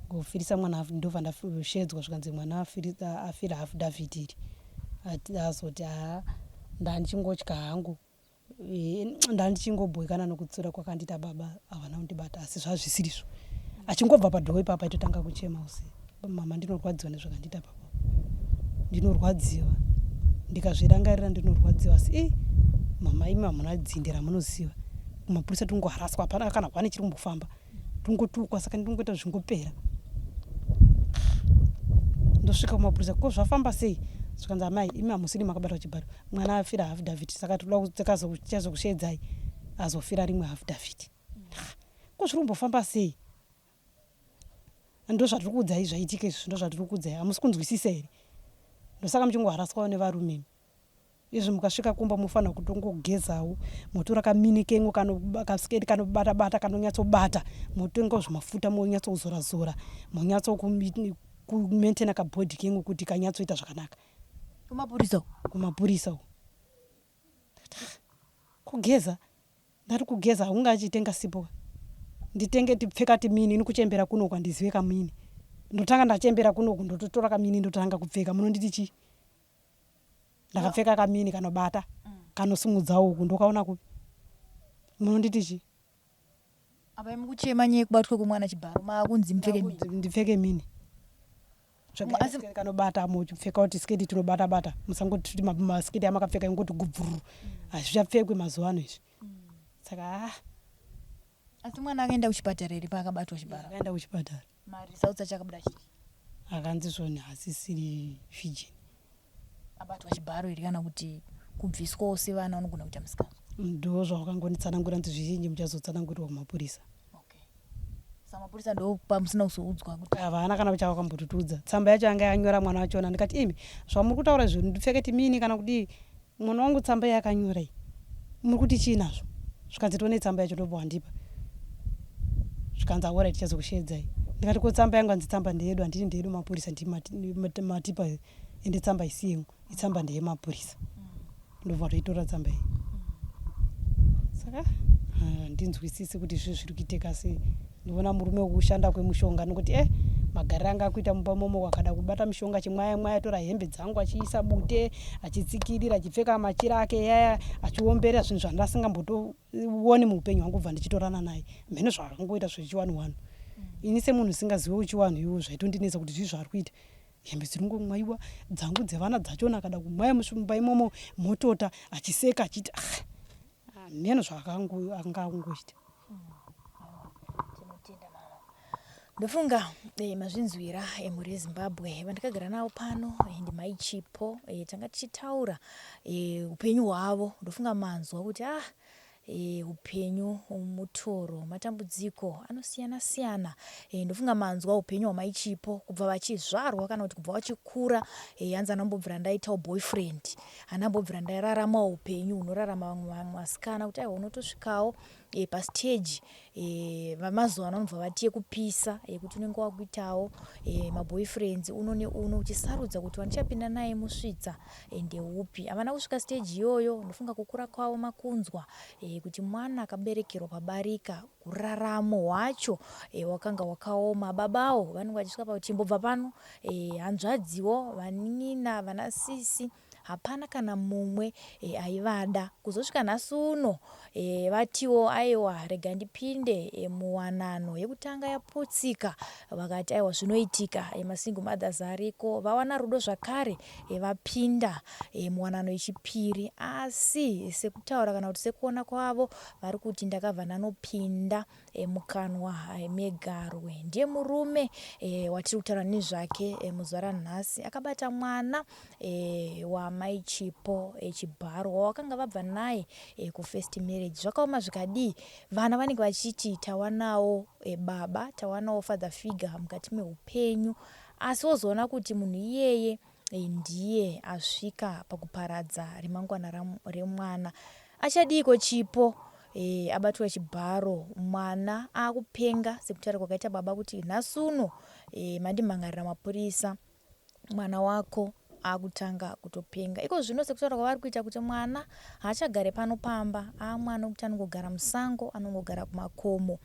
kufirisa mwana, ndobva ndashedzwa zvikanzi mwana afira affidavit iri. Azoti haa, ndandichingotya hangu, ndandichingobhoikana nokutsiura kwakandiita baba, havana kundibata, asi zvazvisirizvo. Achingobva padoor ipapa aitotanga kuchema usiku. Mama ndinorwadziwa nezvakandiita baba. Ndinorwadziwa. Ndikazvirangarira ndinorwadziwa asi ii mama imi hamuna dzinde ramunoziva. Kumapurisa tingoharaswa hapana kana hwani chiri kumbofamba. Tingotukwa saka ndinongoita zvingopera. Ndosvika kumapurisa ko zvafamba sei? Zvikanzi amai imi hamusiri makabatwa chibharo. Mwana afira affidavit saka toda tikazokusheedzai azofira rimwe affidavit. Ko zviri kumbofamba sei? Ndozvatiri kuudzai zvaitika izvi ndozvatiri kuudzai hamusi kunzwisisa here ndosaka muchingoharaswawo nevarume imi izvi mukasvika kumba mofanira kutongogezawo motora kamini kenyu kasiketi kanobata bata kanonyatsobata motengawo zvimafuta monyatsozora zora monyatso kumaintaina kabhodhi kenyu kuti kanyatsoita zvakanaka kumapurisa kumapurisa uko kugeza Ndati kugeza hakunga achitenga sipo ka. Nditenge tipfeka timini ini kuchembera kunoku handizive kamini. Ndotanga ndachembera kunoku ndototora kamini ndotanga kupfeka munonditi chii? Ndakapfeka kamini kanobata kanosimudza uku ndokaona kupi? Munonditi chii? Apa imi kuchema nyaya yekubatwa kwemwana chibharo maakunzi mupfeke mini. Ndipfeke mini. Tsvagai kanobata muchipfeka kuti sketi tinobata bata musangoti masketi amakapfeka ingoti gubvururu hazvichapfekwi mazuva ano izvi saka ah. Asi mwana akaenda kuchipatara here paakabatwa chibharo? Akaenda kuchipatara. Maresults acho akabuda achiti? Akanzi zvoni hasisiri virgin. Abatwa chibharo here kana kuti kubviswawo sevana unogona kuita misikanzwa? Ndozvawakangonditsanangura nzi zvizhinji muchazotsanangurirwa kumapurisa. Okay. Saka mapurisa ndo pamusina kuzoudzwa kuti havana kana chavakambotitiudza. Tsamba yacho yanga yanyora mwana wachona ndikati imi zvamuri kutaura izvi ndipfeke timini kana kudii mwana wangu tsamba yakanyora iyi muri kuti chii nazvo zvikanzi tione tsamba yacho ndobva wandipa zvikanzi aora tichazokusheedzai ndikati ko tsamba yangu hanzi tsamba ndeyedu handiti ndeyedu mapurisa ndimatipa ende tsamba isi yengu itsamba ndeyemapurisa ndobva toitora tsamba iyi saka handinzwisisi kuti zvi zviri kuiteka sei ndinoona murume wekushanda kwemushonga nokuti e eh, magariro anga akuita mumba momo akada kubata mishonga achimwaya mwaya tora hembe dzangu achiisa bute achitsikirira achipfeka machira ake yaya achiomberera zvinhu zvandasingambotooni muupenyu hwangu kubva ndichitorana naye mheno zvakangoita zvechiwanhu wanhu ini semunhu usingazive uchiwanhu iwo zvaitondinetsa kuti zvii zvaari kuita Hembe dziringomwaiwa dzangu dzevana dzachona akada kumwaya mumba imomo motota achiseka achiti ah hameno zvaakanga akungoita. Tinotenda mama. Ndofunga eh, mazvinzwira eh, mhuri yeZimbabwe vandakagara navo pano eh, ndimai Chipo eh, tanga tichitaura eh, upenyu hwavo. Ndofunga manzwa kuti ah E, upenyu mutoro, matambudziko anosiyana siyana. E, ndofunga manzwa upenyu hwamai Chipo kubva vachizvarwa kana kuti kubva vachikura. E, hanzi anambobvira ndaitawo boyfriend, handambobvira ndararamawo upenyu hunorarama vamwe vasikana kuti aiwa unotosvikawo e, pastage e, vamazuva ano vanobva vati yekupisa yekuti unenge wakuitawo e, maboyfriends uno neuno uchisarudza kuti wandichapinda naye musvitsa e, ndeupi. Havana kusvika stage iyoyo, ndofunga kukura kwavo makunzwa e, kuti mwana akaberekerwa pabarika uraramo hwacho e, wakanga wakaoma. Babawo vanenge vachisvika pakuti chimbobva pano e, hanzvadziwo vanin'ina vanasisi Hapana kana mumwe e, aivada. Kuzosvika nhasi uno e, vatiwo aiwa rega ndipinde e, muwanano yekutanga yaputsika. Vakati aiwa zvinoitika e, masingle mothers ariko vawana rudo zvakare e, vapinda e, muwanano yechipiri. Asi sekutaura kana kuti sekuona kwavo vari kuti ndakabva ndanopinda e, mukanwa e, megarwe. Ndiye murume e, watiri kutaura nezvake e, muzuva ranhasi akabata mwana e, wamai Chipo e, chibharo wawakanga vabva naye e, kufirst marriage. Zvakaoma zvikadii, vana vanenge vachiti tawanawo e, baba, tawanawo father figure mukati meupenyu, asi wozoona kuti munhu iyeye e, ndiye asvika pakuparadza remangwana remwana. Achadiiko Chipo? E, abatwa chibharo mwana akupenga sekutaura kwakaita baba kuti nhasi uno e, mandimhangarira mapurisa mwana wako akutanga kutopenga iko zvino sekutaura kwavari kuita kuti mwana haachagare pano pamba aamwana wekuti anongogara musango anongogara kumakomo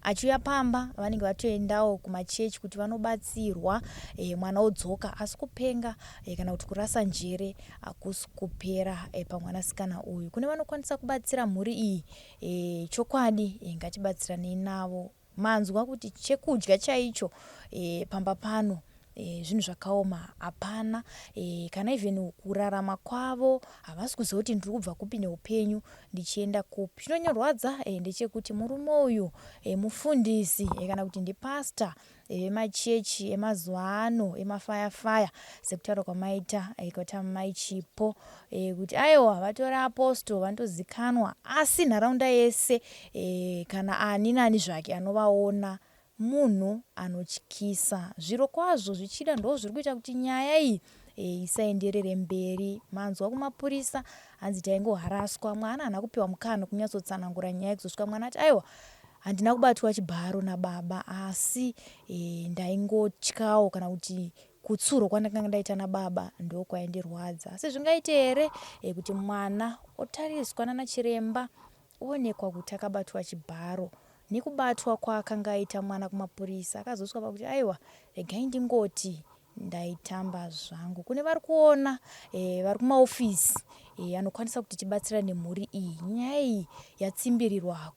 achiuya pamba vanenge vatoendawo kumachechi kuti vanobatsirwa e, mwana odzoka asi kupenga e, kana kuti kurasa njere hakusi kupera e, pamwanasikana uyu kune vanokwanisa kubatsira mhuri iyi e, chokwadi e, ngatibatsiranei navo Manzwa kuti chekudya chaicho e, pamba pano e, zvinhu zvakaoma hapana e, kana even kurarama kwavo havasi kuziva kuti ndiri kubva kupi neupenyu ndichienda kupi. Chinonyorwadza e, ndechekuti murume uyu e, mufundisi e, kana kuti ndipastor vemachechi emazuva ano emafayafaya sekutaura kwamaita eh, kwata mai Chipo eh, kuti aiwa vatori apostle vanotozikanwa asi nharaunda yese eh, kana ani nani zvake anovaona munhu anotyisa zviro kwazvo zvichida ndo zviri kuita kuti nyaya iyi e, isaenderere mberi manzwa kumapurisa hanzi taingoharaswa mwana haana kupiwa mukana kunyatsotsanangura nyaya kuzosvika mwana ati aiwa Handina kubatwa chibharo nababa asi e, ndaingotyawo kana kuti kutsurwa kwandakanga ndaita nababa ndokwaindirwadza. Asi zvingaite here e, kuti mwana otariswa nana chiremba oonekwa kuti akabatwa chibharo nekubatwa kwaakanga aita mwana kumapurisa akazosvika pakuti aiwa regai ndingoti Ndaitamba zvangu. Kune vari kuona eh, vari kumaofisi eh, anokwanisa kuti tibatsira nemhuri iyi. Nyaya iyi yatsimbirirwa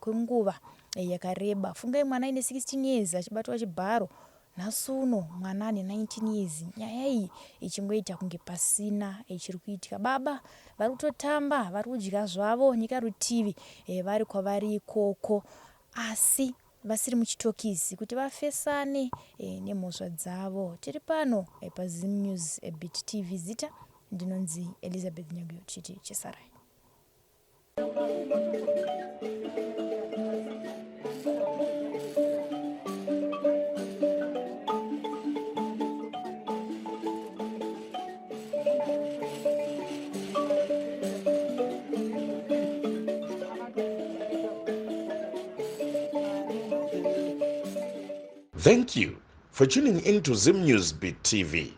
kwenguva eh, yakareba. Fungai mwana aine 16 years achibatwa chibharo. Nhasi uno mwana ane 19 years. Nyaya iyi ichingoita kunge pasina eh, chiri kuitika. Baba vari kutotamba, vari kudya zvavo nyika rutivi eh, vari kwavari ikoko. Asi vasiri muchitokisi kuti vafesane eh, nemhosva dzavo. Tiri pano eh, paZim News eh, Beat TV. Zita ndinonzi Elizabeth Nyaguyo chiti chesarai. Thank you for tuning in to Zim News Beat TV.